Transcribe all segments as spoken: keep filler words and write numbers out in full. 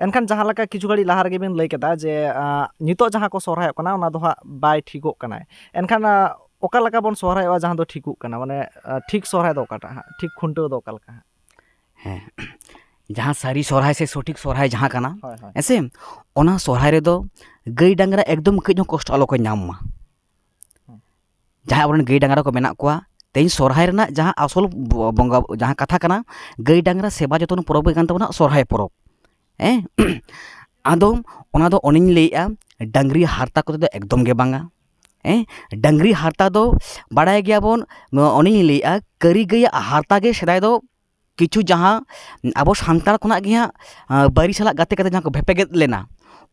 ᱮᱱᱠᱷᱟᱱ ᱡᱟᱦᱟᱸ ᱞᱮᱠᱟ ᱠᱤᱪᱷᱩ ᱜᱷᱟᱹᱲᱤᱡ ᱞᱟᱦᱟ ᱨᱮᱜᱮ ᱵᱤᱱ ᱞᱟᱹᱭ ᱠᱮᱫᱟ ᱡᱮ, ᱟᱸ, ᱱᱤᱛᱚᱜ ᱡᱟᱦᱟᱸ ᱠᱚ ᱥᱚᱦᱨᱟᱭᱚᱜ ᱠᱟᱱᱟ, ᱚᱱᱟ ᱫᱚ ᱦᱟᱸᱜ ᱵᱟᱭ ᱴᱷᱤᱠᱚᱜ ᱠᱟᱱᱟ᱾ ᱮᱱᱠᱷᱟᱱ, ᱟᱸ, ᱚᱠᱟ ᱞᱮᱠᱟ ᱵᱚᱱ ᱥᱚᱦᱨᱟᱭᱚᱜᱼᱟ ᱡᱟᱦᱟᱸ ᱫᱚ ᱴᱷᱤᱠᱚᱜ ᱠᱟᱱᱟ? ᱢᱟᱱᱮ, ᱟᱸ, ᱴᱷᱤᱠ ᱥᱚᱦᱨᱟᱭ ᱫᱚ ᱚᱠᱟᱴᱟᱜ ᱦᱟᱸᱜ? ᱴᱷᱤᱠ ᱠᱷᱩᱱᱴᱟᱹᱣ ᱫᱚ ᱚᱠᱟ ᱞᱮᱠᱟ ᱦᱟᱸᱜ? ᱦᱮᱸ, ᱡᱟᱦᱟᱸ ᱥᱟᱹᱨᱤ ᱥᱚᱦᱨᱟᱭ ᱥᱮ ᱥᱚᱴᱷᱤᱠ ᱥᱚᱦᱨᱟᱭ ᱡᱟᱦᱟᱸ ᱠᱟᱱᱟ, ᱦᱳᱭ, ᱦᱳᱭ᱾ ᱦᱮᱸ ᱥᱮ, ᱚᱱᱟ ᱥᱚᱦᱨᱟᱭ ᱨᱮᱫᱚ ᱜᱟᱹᱭ ᱰᱟᱝᱨᱟ ᱮᱠᱫᱚᱢ ᱠᱟᱹᱡ ᱦᱚᱸ ᱠᱚᱥᱴᱚ ᱟᱞᱚ ᱠᱚ ᱧᱟᱢ ᱢᱟ᱾ ᱦᱩᱸ᱾ ᱡᱟᱦᱟᱸᱭ ᱟᱵᱚᱨᱮᱱ ᱜᱟᱹᱭ ᱰᱟᱝᱨᱟ ᱠᱚ ᱢᱮᱱᱟᱜ ᱠᱚᱣᱟ, ᱛᱮᱦᱮᱧ ᱥᱚᱦᱨᱟᱭ ᱨᱮᱱᱟᱜ ᱡᱟᱦᱟᱸ ᱟᱥᱚᱞ ᱵᱚ-, ᱵᱚᱸᱜᱟ, ᱡᱟᱦᱟᱸ ᱠᱟᱛᱷᱟ ᱠᱟᱱᱟ, ᱜᱟᱹᱭ ᱰᱟᱝᱨᱟ ᱥᱮᱵᱟ ᱡᱚᱛᱚᱱ ᱯᱚᱨᱚᱵᱽ ᱜᱮ ᱠᱟᱱ ᱛᱟᱵᱚᱱᱟ ᱥᱚᱦᱨᱟᱭ ᱯᱚᱨᱚᱵᱽ᱾ ᱦᱮᱸ? ᱟᱫᱚ ᱚᱱᱟ ᱫᱚ ᱚᱱᱮᱧ ᱞᱟᱹᱭᱮᱜᱼᱟ, ᱰᱟᱝᱨᱤ ᱦᱟᱨᱛᱟ ᱠᱚᱛᱮ ᱫᱚ ᱮᱠᱫᱚᱢ ᱜᱮ ᱵᱟᱝᱟ᱾ ᱦᱮᱸ? ᱰᱟᱝᱨᱤ ᱦᱟᱨᱛᱟ ᱫᱚ ᱵᱟᱲᱟᱭ ᱜᱮᱭᱟᱵᱚᱱ, ᱱᱚᱣᱟ ᱚᱱᱮᱧ ᱞᱟᱹᱭᱮᱜᱼᱟ, ᱠᱟᱹᱨᱤ ᱜᱟᱹᱭᱟᱜ ᱦᱟᱨᱛᱟ ᱜᱮ ᱥᱮᱫᱟᱭ ᱫᱚ ᱠᱤᱪᱷᱩ ᱡᱟᱦᱟᱸ ᱟᱵᱚ ᱥᱟᱱᱛᱟᱲ ᱠᱷᱚᱱᱟᱜ ᱜᱮ ᱦᱟᱸᱜ, ᱟᱸ, ᱵᱟᱹᱨᱤ ᱥᱟᱞᱟᱜ ᱜᱟᱛᱮ ᱠᱟᱛᱮ ᱡᱟᱦᱟᱸ ᱠᱚ ᱵᱷᱮᱯᱮᱜᱮᱫ ᱞᱮᱱᱟ,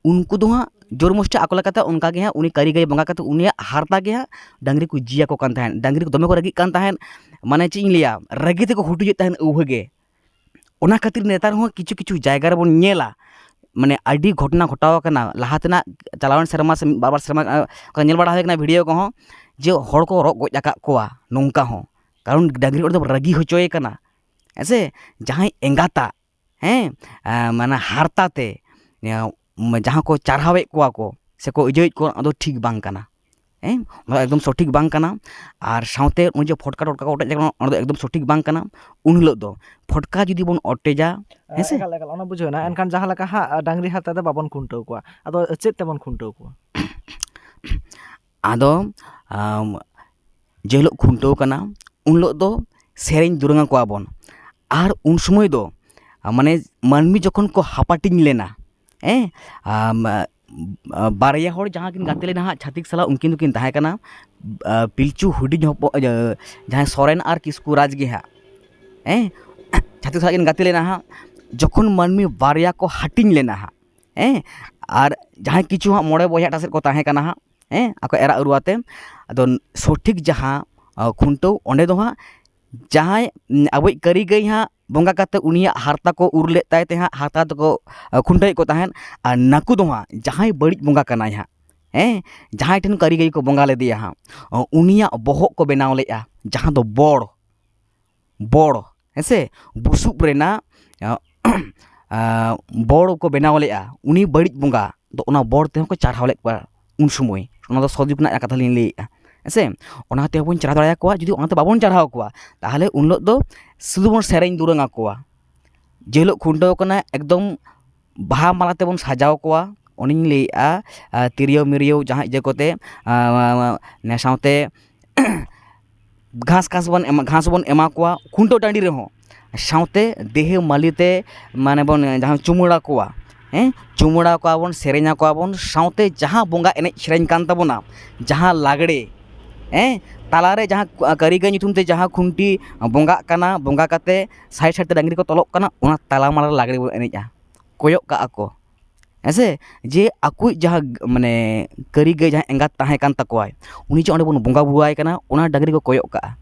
ᱩᱱᱠᱩ ᱫᱚ ᱦᱟᱸᱜ ᱡᱳᱨ ᱢᱚᱥᱴᱟ ᱟᱠᱚ ᱞᱮᱠᱟᱛᱮ ᱚᱱᱠᱟ ᱜᱮ ᱦᱟᱸᱜ ᱩᱱᱤ ᱠᱟᱹᱨᱤ ᱜᱟᱹᱭ ᱵᱚᱸᱜᱟ ᱠᱟᱛᱮ ᱩᱱᱤᱭᱟᱜ ᱦᱟᱨᱛᱟ ᱜᱮ ᱦᱟᱸᱜ ᱰᱟᱝᱨᱤ ᱠᱚ ᱡᱤᱭᱟᱠᱚ ᱠᱟᱱ ᱛᱟᱦᱮᱸᱫ, ᱰᱟᱝᱨᱤ ᱠᱚ ᱫᱚᱢᱮ ᱠᱚ ᱨᱟᱹᱜᱤᱜ ᱠᱟᱱ ᱛᱟᱦᱮᱸᱫ, ᱢᱟᱱᱮ ᱪᱮᱫ ᱤᱧ ᱞᱟᱹᱭᱟ, ᱨᱟᱹᱜᱤ ᱛᱮᱠᱚ ᱦᱩᱴᱩᱡᱮᱫ ᱛᱟᱦᱮᱸᱫ ᱟᱹᱣᱦᱟᱹ ᱜᱮ᱾ ᱚᱱᱟ ᱠᱷᱟᱹᱛᱤᱨ ᱱᱮᱛᱟᱨ ᱦᱚᱸ ᱠᱤᱪᱷᱩ ᱠᱤᱪᱷᱩ ᱡᱟᱭᱜᱟ ᱨᱮᱵᱚᱱ ᱧᱮᱞᱟ, ᱢᱟᱱᱮ ᱟᱹᱰᱤ ᱜᱷᱚᱴᱚᱱᱟ ᱜᱷᱚᱴᱟᱣ ᱟᱠᱟᱱᱟ᱾ ᱞᱟᱦᱟ ᱛᱮᱱᱟᱜ ᱪᱟᱞᱟᱣᱮᱱ ᱥᱮᱨᱢᱟ ᱥᱮ ᱢᱤᱫ ᱵᱟᱨ ᱵᱟᱨ ᱥᱮᱨᱢᱟ, ᱟᱸ, ᱚᱱᱠᱟ ᱧᱮᱞ ᱵᱟᱲᱟ ᱦᱩᱭ ᱟᱠᱟᱱᱟ ᱵᱷᱤᱰᱤᱭᱳ ᱠᱚᱦᱚᱸ, ᱡᱮ ᱦᱚᱲ ᱠᱚ ᱨᱚᱜ ᱜᱚᱡ ᱟᱠᱟᱫ ᱠᱚᱣᱟ ᱱᱚᱝᱠᱟ ᱦᱚᱸ᱾ ᱠᱟᱨᱚᱱ ᱰᱟᱝᱨᱤ ᱚᱸᱰᱮ ᱫᱚ ᱨᱟᱹᱜᱤ ᱦᱚᱪᱚᱭᱮ ᱠᱟᱱᱟ᱾ ᱦᱮᱸ ᱥᱮ? ᱡᱟᱦᱟᱸᱭ ᱮᱸᱜᱟᱛᱟᱜ, ᱦᱮᱸ, ᱟᱸ, ᱢᱟᱱᱮ ᱦᱟᱨᱛᱟ ᱛᱮ, ᱟᱸ, ᱡᱟᱦᱟᱸ ᱠᱚ ᱪᱟᱨᱦᱟᱣᱮᱫ ᱠᱚᱣᱟ ᱠᱚ ᱥᱮ ᱠᱚ ᱤᱭᱟᱹᱭᱮᱫ ᱠᱚᱣᱟ, ᱚᱱᱟ ᱫᱚ ᱴᱷᱤᱠ ᱵᱟᱝ ᱠᱟᱱᱟ᱾ ᱦᱮᱸ, ᱚᱱᱟ ᱫᱚ ᱮᱠᱫᱚᱢ ᱥᱚᱴᱷᱤᱠ ᱵᱟᱝ ᱠᱟᱱᱟ᱾ ᱟᱨ ᱥᱟᱶᱛᱮ ᱩᱱᱤ ᱡᱮ ᱯᱷᱚᱴᱠᱟ ᱴᱚᱴᱠᱟ ᱠᱚ ᱚᱴᱮᱡ ᱠᱟᱱᱟ, ᱚᱱᱟ ᱫᱚ ᱮᱠᱫᱚᱢ ᱥᱚᱴᱷᱤᱠ ᱵᱟᱝ ᱠᱟᱱᱟ᱾ ᱩᱱ ᱦᱤᱞᱳᱜ ᱫᱚ ᱯᱷᱚᱴᱠᱟ ᱡᱩᱫᱤ ᱵᱚᱱ ᱚᱴᱮᱡᱟ, ᱦᱮᱸ ᱥᱮ? ᱮᱠᱟᱞ, ᱮᱠᱟᱞ, ᱚᱱᱟ ᱵᱩᱡᱷᱟᱹᱣ ᱮᱱᱟ᱾ ᱮᱱᱠᱷᱟᱱ ᱡᱟᱦᱟᱸ ᱞᱮᱠᱟ ᱦᱟᱸᱜ, ᱰᱟᱝᱨᱤ ᱦᱟᱨᱛᱟ ᱛᱮ ᱵᱟᱵᱚᱱ ᱠᱷᱩᱱᱴᱟᱹᱣ ᱠᱚᱣᱟ, ᱟᱫᱚ ᱪᱮᱫ ᱛᱮᱵᱚᱱ ᱠᱷᱩᱱᱴᱟᱹᱣ ᱠᱚᱣᱟ? ᱟᱫᱚ, ᱟᱢ, ᱡᱮ ᱦᱤᱞᱳᱜ ᱠᱷᱩᱱᱴᱟᱹᱣ ᱠᱟᱱᱟ, ᱩᱱ ᱦᱤᱞᱳᱜ ᱫᱚ ᱥᱮᱨᱮᱧ ᱫᱩᱨᱟᱹᱝ ᱟᱠᱚᱣᱟ ᱵᱚᱱ᱾ ᱟᱨ ᱩᱱ ᱥᱚᱢᱚᱭ ᱫᱚ, ᱢᱟᱱᱮ, ᱢᱟᱹᱱᱢᱤ ᱡᱚᱠᱷᱚᱱ ᱠᱚ ᱦᱟᱯᱟᱴᱤᱧ ᱞᱮᱱᱟ, ᱦᱮᱸ, ᱟᱢ, ᱵᱟᱨᱭᱟ ᱦᱚᱲ ᱡᱟᱦᱟᱸ ᱠᱤᱱ ᱜᱟᱛᱮ ᱞᱮᱱᱟ ᱦᱟᱸᱜ ᱪᱷᱟᱹᱛᱤᱠ ᱥᱟᱞᱟᱜ, ᱩᱱᱠᱤᱱ ᱫᱚᱠᱤᱱ ᱛᱟᱦᱮᱸ ᱠᱟᱱᱟ, ᱟ, ᱯᱤᱞᱪᱩ ᱦᱩᱰᱤᱧ ᱦᱚᱯᱚᱱ, ᱤᱭᱟᱹ, ᱡᱟᱦᱟᱸᱭ ᱥᱚᱨᱮᱱ ᱟᱨ ᱠᱤᱥᱠᱩ ᱨᱟᱡᱽ ᱜᱮ ᱦᱟᱸᱜ, ᱦᱮᱸ, ᱪᱷᱟᱹᱛᱤᱠ ᱥᱟᱞᱟᱜ ᱠᱤᱱ ᱜᱟᱛᱮ ᱞᱮᱱᱟ ᱦᱟᱸᱜ᱾ ᱡᱚᱠᱷᱚᱱ ᱢᱟᱹᱱᱢᱤ ᱵᱟᱨᱭᱟ ᱠᱚ ᱦᱟᱹᱴᱤᱧ ᱞᱮᱱᱟ ᱦᱟᱸᱜ, ᱦᱮᱸ, ᱟᱨ ᱡᱟᱦᱟᱸᱭ ᱠᱤᱪᱷᱩ ᱦᱟᱸᱜ ᱢᱚᱬᱮ ᱵᱚᱭᱦᱟ ᱮᱴᱟᱜ ᱥᱮᱫ ᱠᱚ ᱛᱟᱦᱮᱸ ᱠᱟᱱᱟ ᱦᱟᱸᱜ, ᱦᱮᱸ, ᱟᱠᱚ ᱮᱨᱟ ᱩᱨᱩ ᱟᱛᱮ᱾ ᱟᱫᱚ ᱥᱚᱴᱷᱤᱠ ᱡᱟᱦᱟᱸ, ᱟ, ᱠᱷᱩᱱᱴᱟᱹᱣ, ᱚᱸᱰᱮ ᱫᱚ ᱦᱟᱸᱜ ᱡᱟᱦᱟᱸᱭ, ᱩᱸ, ᱟᱵᱚᱭᱤᱡ ᱠᱟᱹᱨᱤ ᱜᱟᱹᱭ ᱦᱟᱸᱜ ᱵᱚᱸᱜᱟ ᱠᱟᱛᱮ ᱩᱱᱤᱭᱟᱜ ᱦᱟᱨᱛᱟ ᱠᱚ ᱩᱨ ᱞᱮᱫ ᱛᱟᱭ ᱛᱮ ᱦᱟᱸᱜ ᱦᱟᱨᱛᱟ ᱫᱚᱠᱚ, ᱟ, ᱠᱷᱩᱱᱴᱟᱹᱣᱮᱫ ᱠᱚ ᱛᱟᱦᱮᱸᱫ᱾ ᱟᱨ ᱱᱟᱹᱠᱩ ᱫᱚ ᱦᱟᱸᱜ ᱡᱟᱦᱟᱸᱭ ᱵᱟᱹᱲᱤᱡ ᱵᱚᱸᱜᱟ ᱠᱟᱱᱟᱭ ᱦᱟᱸᱜ, ᱦᱮᱸ, ᱡᱟᱦᱟᱸᱭ ᱴᱷᱮᱱ ᱠᱟᱹᱨᱤ ᱜᱟᱹᱭ ᱠᱚ ᱵᱚᱸᱜᱟ ᱞᱮᱫᱮᱭᱟ ᱦᱟᱸᱜ, ᱚ, ᱩᱱᱤᱭᱟᱜ ᱵᱚᱦᱚᱜ ᱠᱚ ᱵᱮᱱᱟᱣ ᱞᱮᱫᱼᱟ, ᱡᱟᱦᱟᱸ ᱫᱚ ᱵᱚᱲ, ᱵᱚᱲ, ᱦᱮᱸ ᱥᱮ, ᱵᱩᱥᱩᱵ ᱨᱮᱱᱟᱜ, ᱟ, ᱵᱚᱲ ᱠᱚ ᱵᱮᱱᱟᱣ ᱞᱮᱫᱼᱟ, ᱩᱱᱤ ᱵᱟᱹᱲᱤᱡ ᱵᱚᱸᱜᱟ ᱫᱚ ᱚᱱᱟ ᱵᱚᱲ ᱛᱮᱦᱚᱸ ᱠᱚ ᱪᱟᱨᱦᱟᱣ ᱞᱮᱫ ᱠᱚᱣᱟ ᱩᱱ ᱥᱚᱢᱚᱭ᱾ ᱚᱱᱟ ᱫᱚ ᱥᱚᱛᱡᱩᱜᱽ ᱨᱮᱱᱟᱜ ᱠᱟᱛᱷᱟ ᱞᱤᱧ ᱞᱟᱹᱭᱮᱫᱼᱟ, ᱦᱮᱸ ᱥᱮ? ᱚᱱᱟ ᱛᱮᱦᱚᱸ ᱵᱚᱱ ᱪᱟᱨᱦᱟᱣ ᱫᱟᱲᱮᱭᱟᱠᱚᱣᱟ᱾ ᱡᱩᱫᱤ ᱚᱱᱟᱛᱮ ᱵᱟᱵᱚᱱ ᱪᱟᱨᱦᱟᱣ ᱠᱚᱣᱟ, ᱛᱟᱦᱚᱞᱮ ᱩᱱ ᱦᱤᱞᱳᱜ ᱫᱚ ᱥᱩᱫᱷᱩ ᱵᱚᱱ ᱥᱮᱨᱮᱧ ᱫᱩᱨᱟᱹᱝ ᱟᱠᱚᱣᱟ᱾ ᱡᱮ ᱦᱤᱞᱳᱜ ᱠᱷᱩᱱᱴᱟᱹᱣ ᱠᱟᱱᱟ, ᱮᱠᱫᱚᱢ ᱵᱟᱦᱟ ᱢᱟᱞᱟ ᱛᱮᱵᱚᱱ ᱥᱟᱡᱟᱣ ᱠᱚᱣᱟ᱾ ᱚᱱᱮᱧ ᱞᱟᱹᱭᱮᱫᱼᱟ, ᱟᱨ ᱛᱤᱨᱭᱳ ᱢᱤᱨᱭᱳ ᱡᱟᱦᱟᱸ ᱤᱭᱟᱹ ᱠᱚᱛᱮ, ᱟᱨ ᱥᱟᱶᱛᱮ ᱜᱷᱟᱥ, ᱜᱷᱟᱥ ᱵᱚᱱ ᱮᱢᱟ, ᱜᱷᱟᱥ ᱵᱚᱱ ᱮᱢᱟ ᱠᱚᱣᱟ ᱠᱷᱩᱱᱴᱟᱹᱣ ᱴᱟᱺᱰᱤ ᱨᱮᱦᱚᱸ᱾ ᱥᱟᱶᱛᱮ ᱫᱮᱦᱮ ᱢᱟᱹᱞᱤ ᱛᱮ, ᱢᱟᱱᱮ ᱵᱚᱱ ᱡᱟᱦᱟᱸ ᱪᱩᱢᱟᱹᱲᱟ ᱠᱚᱣᱟ, ᱦᱮᱸ, ᱪᱩᱢᱟᱹᱲᱟ ᱠᱚᱣᱟ ᱵᱚᱱ, ᱥᱮᱨᱮᱧ ᱟᱠᱚᱣᱟ ᱵᱚᱱ, ᱥᱟᱶᱛᱮ ᱡᱟᱦᱟᱸ ᱵᱚᱸᱜᱟ ᱮᱱᱮᱡ ᱥᱮᱨᱮᱧ ᱠᱟᱱ ᱛᱟᱵᱚᱱᱟ, ᱡᱟᱦᱟᱸ ᱞᱟᱜᱽᱲᱮ, ᱦᱮᱸ, ᱛᱟᱞᱟᱨᱮ ᱡᱟᱦᱟᱸ ᱠᱟᱹᱨᱤᱜᱟᱹᱭ ᱧᱩᱛᱩᱢ ᱛᱮ ᱡᱟᱦᱟᱸ ᱠᱷᱩᱱᱴᱤ ᱵᱚᱸᱜᱟᱜ ᱠᱟᱱᱟ, ᱵᱚᱸᱜᱟ ᱠᱟᱛᱮ ᱥᱟᱭᱤᱰ ᱥᱟᱭᱤᱰ ᱛᱮ ᱰᱟᱹᱝᱨᱤ ᱠᱚ ᱛᱚᱞᱚᱜ ᱠᱟᱱᱟ, ᱚᱱᱟ ᱛᱟᱞᱟ ᱢᱟᱞᱟ ᱨᱮ ᱞᱟᱜᱽᱲᱮ ᱵᱚᱱ ᱮᱱᱮᱡᱼᱟ, ᱠᱚᱭᱚᱜ ᱠᱟᱜᱼᱟ ᱠᱚ, ᱦᱮᱸ ᱥᱮ? ᱡᱮ ᱟᱠᱚᱭᱤᱡ ᱡᱟᱦᱟᱸ ᱜ-, ᱢᱟᱱᱮ ᱠᱟᱹᱨᱤᱜᱟᱹᱭ ᱡᱟᱦᱟᱸ ᱮᱸᱜᱟᱛ ᱛᱟᱦᱮᱸ ᱠᱟᱱ ᱛᱟᱠᱚᱣᱟᱭ, ᱩᱱᱤ ᱡᱮ ᱚᱸᱰᱮ ᱵᱚᱱ ᱵᱚᱸᱜᱟ ᱵᱩᱨᱩᱣᱟᱭ ᱠᱟᱱᱟ, ᱚᱱᱟ ᱰᱟᱹᱝᱨᱤ ᱠᱚ ᱠᱚᱭᱚᱜ ᱠᱟᱜᱼᱟ᱾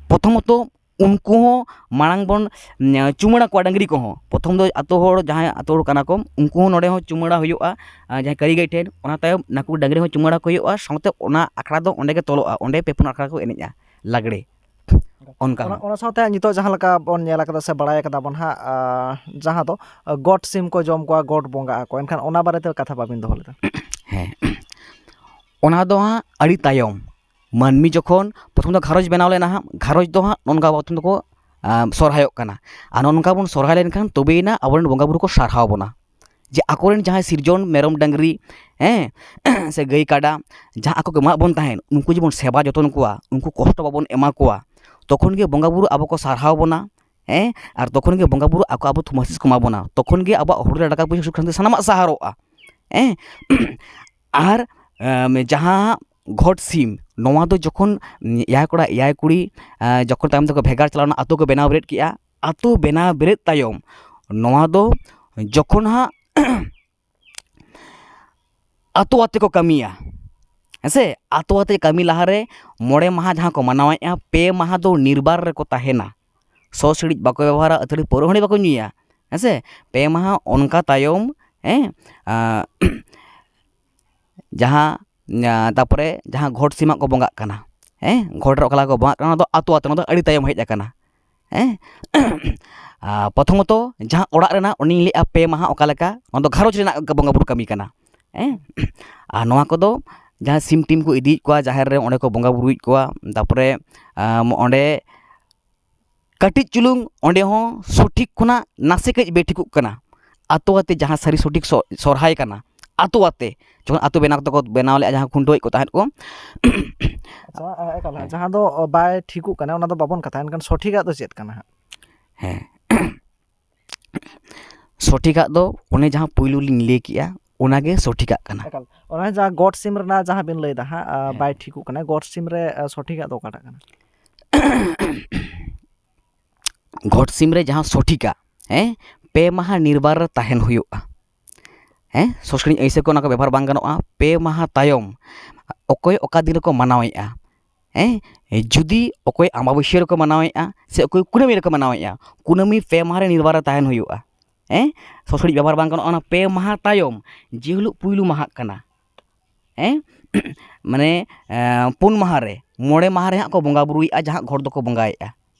ᱯᱨᱚᱛᱷᱚᱢᱚᱛᱚ ᱩᱱᱠᱩ ᱦᱚᱸ ᱢᱟᱲᱟᱝ ᱵᱚᱱ, ᱧ-, ᱪᱩᱢᱟᱹᱲᱟ ᱠᱚᱣᱟ ᱰᱟᱹᱝᱨᱤ ᱠᱚᱦᱚᱸ᱾ ᱯᱨᱚᱛᱷᱚᱢ ᱫᱚ ᱟᱛᱳ ᱦᱚᱲ, ᱡᱟᱦᱟᱸᱭ ᱟᱛᱳ ᱦᱚᱲ ᱠᱟᱱᱟ ᱠᱚ, ᱩᱱᱠᱩ ᱦᱚᱸ ᱱᱚᱰᱮ ᱦᱚᱸ ᱪᱩᱢᱟᱹᱲᱟ ᱦᱩᱭᱩᱜᱼᱟ, ᱟᱨ ᱡᱟᱦᱟᱸᱭ ᱠᱟᱹᱨᱤᱜᱟᱹᱭ ᱴᱷᱮᱱ᱾ ᱚᱱᱟ ᱛᱟᱭᱚᱢ ᱱᱟᱠᱩ ᱰᱟᱹᱝᱨᱤ ᱦᱚᱸ ᱪᱩᱢᱟᱹᱲᱟ ᱠᱚ ᱦᱩᱭᱩᱜᱼᱟ, ᱥᱟᱶᱛᱮ ᱚᱱᱟ ᱟᱠᱷᱲᱟ ᱫᱚ ᱚᱸᱰᱮ ᱜᱮ ᱛᱚᱞᱚᱜᱼᱟ, ᱚᱸᱰᱮ ᱯᱮ ᱯᱩᱱ ᱟᱠᱷᱲᱟ ᱠᱚ ᱮᱱᱮᱡᱼᱟ ᱞᱟᱜᱽᱲᱮ᱾ ᱚᱱᱠᱟ ᱚᱱᱟ, ᱦᱚᱸ᱾ ᱚᱱᱟ ᱥᱟᱶᱛᱮ ᱱᱤᱛᱚᱜ ᱡᱟᱦᱟᱸ ᱞᱮᱠᱟ ᱵᱚᱱ ᱧᱮᱞ ᱟᱠᱟᱫᱟ ᱥᱮ ᱵᱟᱲᱟᱭ ᱟᱠᱟᱫᱟ ᱵᱚᱱ ᱦᱟᱸᱜ, ᱟᱨ ᱡᱟᱦᱟᱸ ᱫᱚ ᱜᱚᱴ ᱥᱤᱢ ᱠᱚ ᱡᱚᱢ ᱠᱚᱣᱟ, ᱜᱚᱴ ᱵᱚᱸᱜᱟᱜ ᱟᱠᱚ, ᱮᱱᱠᱷᱟᱱ ᱚᱱᱟ ᱵᱟᱨᱮᱛᱮ ᱠᱟᱛᱷᱟ ᱵᱟᱵᱤᱱ ᱫᱚᱦᱚ ᱞᱮᱫᱟ᱾ ᱦᱮᱸ, ᱚᱱᱟ ᱫᱚ ᱦᱟᱸᱜ ᱟᱹᱰᱤ ᱛᱟᱭᱚᱢ᱾ ᱢᱟᱹᱱᱢᱤ ᱡᱚᱠᱷᱚᱱ ᱯᱨᱚᱛᱷᱚᱢ ᱫᱚ ᱜᱷᱟᱨᱚᱸᱡᱽ ᱵᱮᱱᱟᱣ ᱞᱮᱱᱟ ᱦᱟᱸᱜ, ᱜᱷᱟᱨᱚᱸᱡᱽ ᱫᱚ ᱦᱟᱸᱜ ᱱᱚᱝᱠᱟ ᱵᱷᱟᱵ ᱛᱮ ᱠᱚ, ᱟᱸ, ᱥᱚᱨᱦᱟᱭᱚᱜ ᱠᱟᱱᱟ᱾ ᱟᱨ ᱱᱚᱜᱼᱚ ᱱᱚᱝᱠᱟ ᱵᱚᱱ ᱥᱚᱨᱦᱟᱭ ᱞᱮᱱᱠᱷᱟᱱ ᱛᱚᱵᱮᱭᱮᱱᱟ ᱟᱵᱚᱨᱮᱱ ᱵᱚᱸᱜᱟ ᱵᱩᱨᱩ ᱠᱚ ᱥᱟᱨᱦᱟᱣ ᱵᱚᱱᱟ᱾ ᱡᱮ ᱟᱠᱚᱨᱮᱱ ᱡᱟᱦᱟᱸᱭ ᱥᱤᱨᱡᱚᱱ ᱢᱮᱨᱚᱢ ᱰᱟᱹᱝᱨᱤ, ᱦᱮᱸ, ᱥᱮ ᱜᱟᱹᱭ ᱠᱟᱰᱟ, ᱡᱟᱦᱟᱸ ᱟᱠᱚ ᱠᱚ ᱮᱢᱟᱜ ᱵᱚᱱ ᱛᱟᱦᱮᱸᱫ, ᱩᱱᱠᱩ ᱡᱮᱵᱚᱱ ᱥᱮᱵᱟ ᱡᱚᱛᱚᱱ ᱠᱚᱣᱟ, ᱩᱱᱠᱩ ᱠᱚᱥᱴᱚ ᱵᱟᱵᱚᱱ ᱮᱢᱟ ᱠᱚᱣᱟ, ᱛᱚᱠᱷᱚᱱ ᱜᱮ ᱵᱚᱸᱜᱟ ᱵᱩᱨᱩ ᱟᱵᱚ ᱠᱚ ᱥᱟᱨᱦᱟᱣ ᱵᱚᱱᱟ, ᱦᱮᱸ, ᱟᱨ ᱛᱚᱠᱷᱚᱱ ᱜᱮ ᱵᱚᱸᱜᱟ ᱵᱩᱨᱩ ᱟᱠᱚ ᱟᱵᱚ ᱛᱷᱩᱢᱟᱥᱤᱥ ᱠᱚ ᱮᱢᱟ ᱵᱚᱱᱟ᱾ ᱛᱚᱠᱷᱚᱱ ᱜᱮ ᱟᱵᱚᱣᱟᱜ ᱦᱚᱲᱢᱚ ᱨᱮ ᱴᱟᱠᱟ ᱯᱚᱭᱥᱟ ᱥᱩᱠ ᱥᱟᱱᱛᱤ ᱥᱟᱱᱟᱢᱟᱜ ᱥᱟᱦᱟᱨᱚᱜᱼᱟ, ᱦᱮᱸ᱾ ᱟᱨ, ᱮᱢ, ᱡᱟᱦᱟᱸ ᱜᱷᱚᱴ ᱥᱤᱢ, ᱱᱚᱣᱟ ᱫᱚ ᱡᱚᱠᱷᱚᱱ ᱮᱭᱟᱭ ᱠᱚᱲᱟ ᱮᱭᱟᱭ ᱠᱩᱲᱤ, ᱮ, ᱡᱚᱠᱷᱚᱱ ᱛᱟᱭᱚᱢ ᱛᱮᱠᱚ ᱵᱷᱮᱜᱟᱨ ᱪᱟᱞᱟᱣᱱᱟ, ᱟᱛᱳ ᱠᱚ ᱵᱮᱱᱟᱣ ᱵᱮᱨᱮᱫ ᱠᱮᱜᱼᱟ, ᱟᱛᱳ ᱵᱮᱱᱟᱣ ᱵᱮᱨᱮᱫ ᱛᱟᱭᱚᱢ ᱱᱚᱣᱟ ᱫᱚ ᱡᱚᱠᱷᱚᱱ ᱦᱟᱸᱜ ᱟᱛᱳ ᱟᱛᱮ ᱠᱚ ᱠᱟᱹᱢᱤᱭᱟ, ᱦᱮᱸ ᱥᱮ? ᱟᱛᱳ ᱟᱛᱮ ᱠᱟᱹᱢᱤ ᱞᱟᱦᱟᱨᱮ ᱢᱚᱬᱮ ᱢᱟᱦᱟ ᱡᱟᱦᱟᱸ ᱠᱚ ᱢᱟᱱᱟᱣᱮᱫᱼᱟ, ᱯᱮ ᱢᱟᱦᱟ ᱫᱚ ᱱᱤᱨᱵᱟᱨ ᱨᱮᱠᱚ ᱛᱟᱦᱮᱱᱟ᱾ ᱥᱚ ᱥᱤᱲᱤᱡ ᱵᱟᱠᱚ ᱵᱮᱵᱚᱦᱟᱨᱟ, ᱟᱹᱛᱷᱟᱹᱲᱤ ᱯᱟᱹᱣᱨᱟᱹ ᱦᱟᱺᱰᱤ ᱵᱟᱠᱚ ᱧᱩᱭᱟ, ᱦᱮᱸ ᱥᱮ? ᱯᱮ ᱢᱟᱦᱟ ᱚᱱᱠᱟ ᱛᱟᱭᱚᱢ, ᱦᱮᱸ, ᱟᱸ, ᱡᱟᱦᱟᱸ, ᱟᱸ, ᱛᱟᱨᱯᱚᱨᱮ ᱡᱟᱦᱟᱸ ᱜᱷᱚᱴ ᱥᱤᱢᱟᱜ ᱠᱚ ᱵᱚᱸᱜᱟᱜ ᱠᱟᱱᱟ, ᱦᱮᱸ, ᱜᱷᱚᱴ ᱨᱮ ᱚᱠᱟ ᱞᱮᱠᱟ ᱠᱚ ᱵᱚᱸᱜᱟᱜ ᱠᱟᱱᱟ, ᱚᱱᱟ ᱫᱚ ᱟᱛᱳ ᱟᱛᱳ, ᱚᱱᱟ ᱫᱚ ᱟᱹᱰᱤ ᱛᱟᱭᱚᱢ ᱦᱮᱡ ᱟᱠᱟᱱᱟ᱾ ᱦᱮᱸ᱾ ᱟᱨ ᱯᱨᱚᱛᱷᱚᱢᱚᱛᱚ ᱡᱟᱦᱟᱸ ᱚᱲᱟᱜ ᱨᱮᱱᱟᱜ, ᱚᱱᱮᱧ ᱞᱟᱹᱭᱮᱫᱼᱟ ᱯᱮ ᱢᱟᱦᱟ ᱚᱠᱟ ᱞᱮᱠᱟ, ᱚᱱᱟ ᱫᱚ ᱜᱷᱟᱨᱚᱸᱡᱽ ᱨᱮᱱᱟᱜ ᱵᱚᱸᱜᱟ ᱵᱩᱨᱩ ᱠᱟᱹᱢᱤ ᱠᱟᱱᱟ᱾ ᱦᱮᱸ᱾ ᱟᱨ ᱱᱚᱣᱟ ᱠᱚᱫᱚ ᱡᱟᱦᱟᱸ ᱥᱤᱢ ᱴᱤᱢ ᱠᱚ ᱤᱫᱤᱭᱮᱫ ᱠᱚᱣᱟ ᱡᱟᱦᱮᱨ ᱨᱮ, ᱚᱸᱰᱮ ᱠᱚ ᱵᱚᱸᱜᱟ ᱵᱩᱨᱩᱭᱮᱫ ᱠᱚᱣᱟ, ᱛᱟᱨᱯᱚᱨᱮ ᱟᱢ, ᱚᱸᱰᱮ ᱠᱟᱹᱴᱤᱡ ᱪᱩᱞᱩᱝ ᱚᱸᱰᱮ ᱦᱚᱸ ᱥᱚᱴᱷᱤᱠ ᱠᱷᱚᱱᱟᱜ ᱱᱟᱥᱮ ᱠᱟᱹᱡ ᱵᱮᱴᱷᱤᱠᱚᱜ ᱠᱟᱱᱟ᱾ ᱟᱛᱳ ᱟᱛᱮ ᱡᱟᱦᱟᱸ ᱥᱟᱹᱨᱤ ᱥᱚᱴᱷᱤᱠ ᱥᱚ-, ᱥᱚᱨᱦᱟᱭ ᱠᱟᱱᱟ, ᱟᱛᱳ ᱟᱛᱮ ᱡᱚᱠᱷᱚᱱ ᱟᱛᱳ ᱵᱮᱱᱟᱣ ᱠᱟᱛᱮ ᱠᱚ ᱵᱮᱱᱟᱣ ᱞᱮᱫᱼᱟ, ᱡᱟᱦᱟᱸ ᱠᱷᱩᱱᱴᱟᱹᱣᱮᱫ ᱠᱚ ᱛᱟᱦᱮᱸᱫ ᱠᱚ᱾ ᱟᱪᱪᱷᱟ, ᱮ-, ᱮᱠᱟᱞ, ᱦᱮᱸ᱾ ᱡᱟᱦᱟᱸ ᱫᱚ, ᱚ, ᱵᱟᱭ ᱴᱷᱤᱠᱚᱜ ᱠᱟᱱᱟ, ᱚᱱᱟ ᱫᱚ ᱵᱟᱵᱚᱱ ᱠᱟᱛᱷᱟᱭᱟ, ᱮᱱᱠᱷᱟᱱ ᱥᱚᱴᱷᱤᱠᱟᱜ ᱫᱚ ᱪᱮᱫ ᱠᱟᱱᱟ ᱦᱟᱸᱜ? ᱦᱮᱸ᱾ ᱥᱚᱴᱷᱤᱠᱟᱜ ᱫᱚ ᱚᱱᱮ ᱡᱟᱦᱟᱸ ᱯᱩᱭᱞᱩ ᱞᱤᱧ ᱞᱟᱹᱭ ᱠᱮᱜᱼᱟ, ᱚᱱᱟᱜᱮ ᱥᱚᱴᱷᱤᱠᱟᱜ ᱠᱟᱱᱟ᱾ ᱮᱠᱟᱞ᱾ ᱚᱱᱟ ᱡᱟᱦᱟᱸ ᱜᱚᱴ ᱥᱤᱢ ᱨᱮᱱᱟᱜ ᱡᱟᱦᱟᱸ ᱵᱤᱱ ᱞᱟᱹᱭᱫᱟ ᱦᱟᱸᱜ, ᱟ, ᱦᱮᱸ᱾ ᱵᱟᱭ ᱴᱷᱤᱠᱚᱜ ᱠᱟᱱᱟ, ᱜᱚᱴ ᱥᱤᱢ ᱨᱮ, ᱟ, ᱥᱚᱴᱷᱤᱠᱟᱜ ᱫᱚ ᱚᱠᱟᱴᱟᱜ ᱠᱟᱱᱟ? ᱜᱚᱴ ᱥᱤᱢ ᱨᱮ ᱡᱟᱦᱟᱸ ᱥᱚᱴᱷᱤᱠᱟ, ᱦᱮᱸ, ᱯᱮ ᱢᱟᱦᱟ ᱱᱤᱨᱵᱟᱨ ᱨᱮ ᱛᱟᱦᱮᱱ ᱦᱩᱭᱩᱜᱼᱟ᱾ ᱦᱮᱸ, ᱥᱚᱥᱠᱨᱤᱛ ᱟᱹᱭᱥᱟᱹ ᱠᱚ ᱚᱱᱟ ᱠᱚ ᱵᱮᱵᱚᱦᱟᱨ ᱵᱟᱝ ᱜᱟᱱᱚᱜᱼᱟ᱾ ᱯᱮ ᱢᱟᱦᱟ ᱛᱟᱭᱚᱢ ᱚᱠᱚᱭ ᱚᱠᱟ ᱫᱤᱱ ᱨᱮᱠᱚ ᱢᱟᱱᱟᱣᱮᱫᱼᱟ, ᱦᱮᱸ, ᱡᱩᱫᱤ ᱚᱠᱚᱭ ᱟᱢᱵᱟᱵᱟᱹᱥᱭᱟᱹ ᱨᱮᱠᱚ ᱢᱟᱱᱟᱣᱮᱫᱼᱟ ᱥᱮ ᱚᱠᱚᱭ ᱠᱩᱱᱟᱹᱢᱤ ᱨᱮᱠᱚ ᱢᱟᱱᱟᱣᱮᱫᱼᱟ, ᱠᱩᱱᱟᱹᱢᱤ ᱯᱮ ᱢᱟᱦᱟ ᱨᱮ ᱱᱤᱨᱵᱟᱨ ᱨᱮ ᱛᱟᱦᱮᱱ ᱦᱩᱭᱩᱜᱼᱟ᱾ ᱦᱮᱸ, ᱥᱚᱥᱠᱨᱤᱛ ᱵᱮᱵᱚᱦᱟᱨ ᱵᱟᱝ ᱜᱟᱱᱚᱜᱼᱟ᱾ ᱚᱱᱟ ᱯᱮ ᱢᱟᱦᱟ ᱛᱟᱭᱚᱢ ᱡᱮ ᱦᱤᱞᱳᱜ ᱯᱩᱭᱞᱩ ᱢᱟᱦᱟᱜ ᱠᱟᱱᱟ, ᱦᱮᱸ, ᱢᱟᱱᱮ, ᱮᱸ, ᱯᱩᱱ ᱢᱟᱦᱟ ᱨᱮ, ᱢᱚᱬᱮ ᱢᱟᱦᱟ ᱨᱮ ᱦᱟᱸᱜ ᱠᱚ ᱵᱚᱸᱜᱟ ᱵᱩᱨᱩᱭᱮᱫᱼᱟ, ᱡᱟᱦᱟᱸ ᱜᱷᱚᱴ ᱫᱚᱠᱚ ᱵᱚᱸᱜᱟᱭᱮᱫᱼᱟ᱾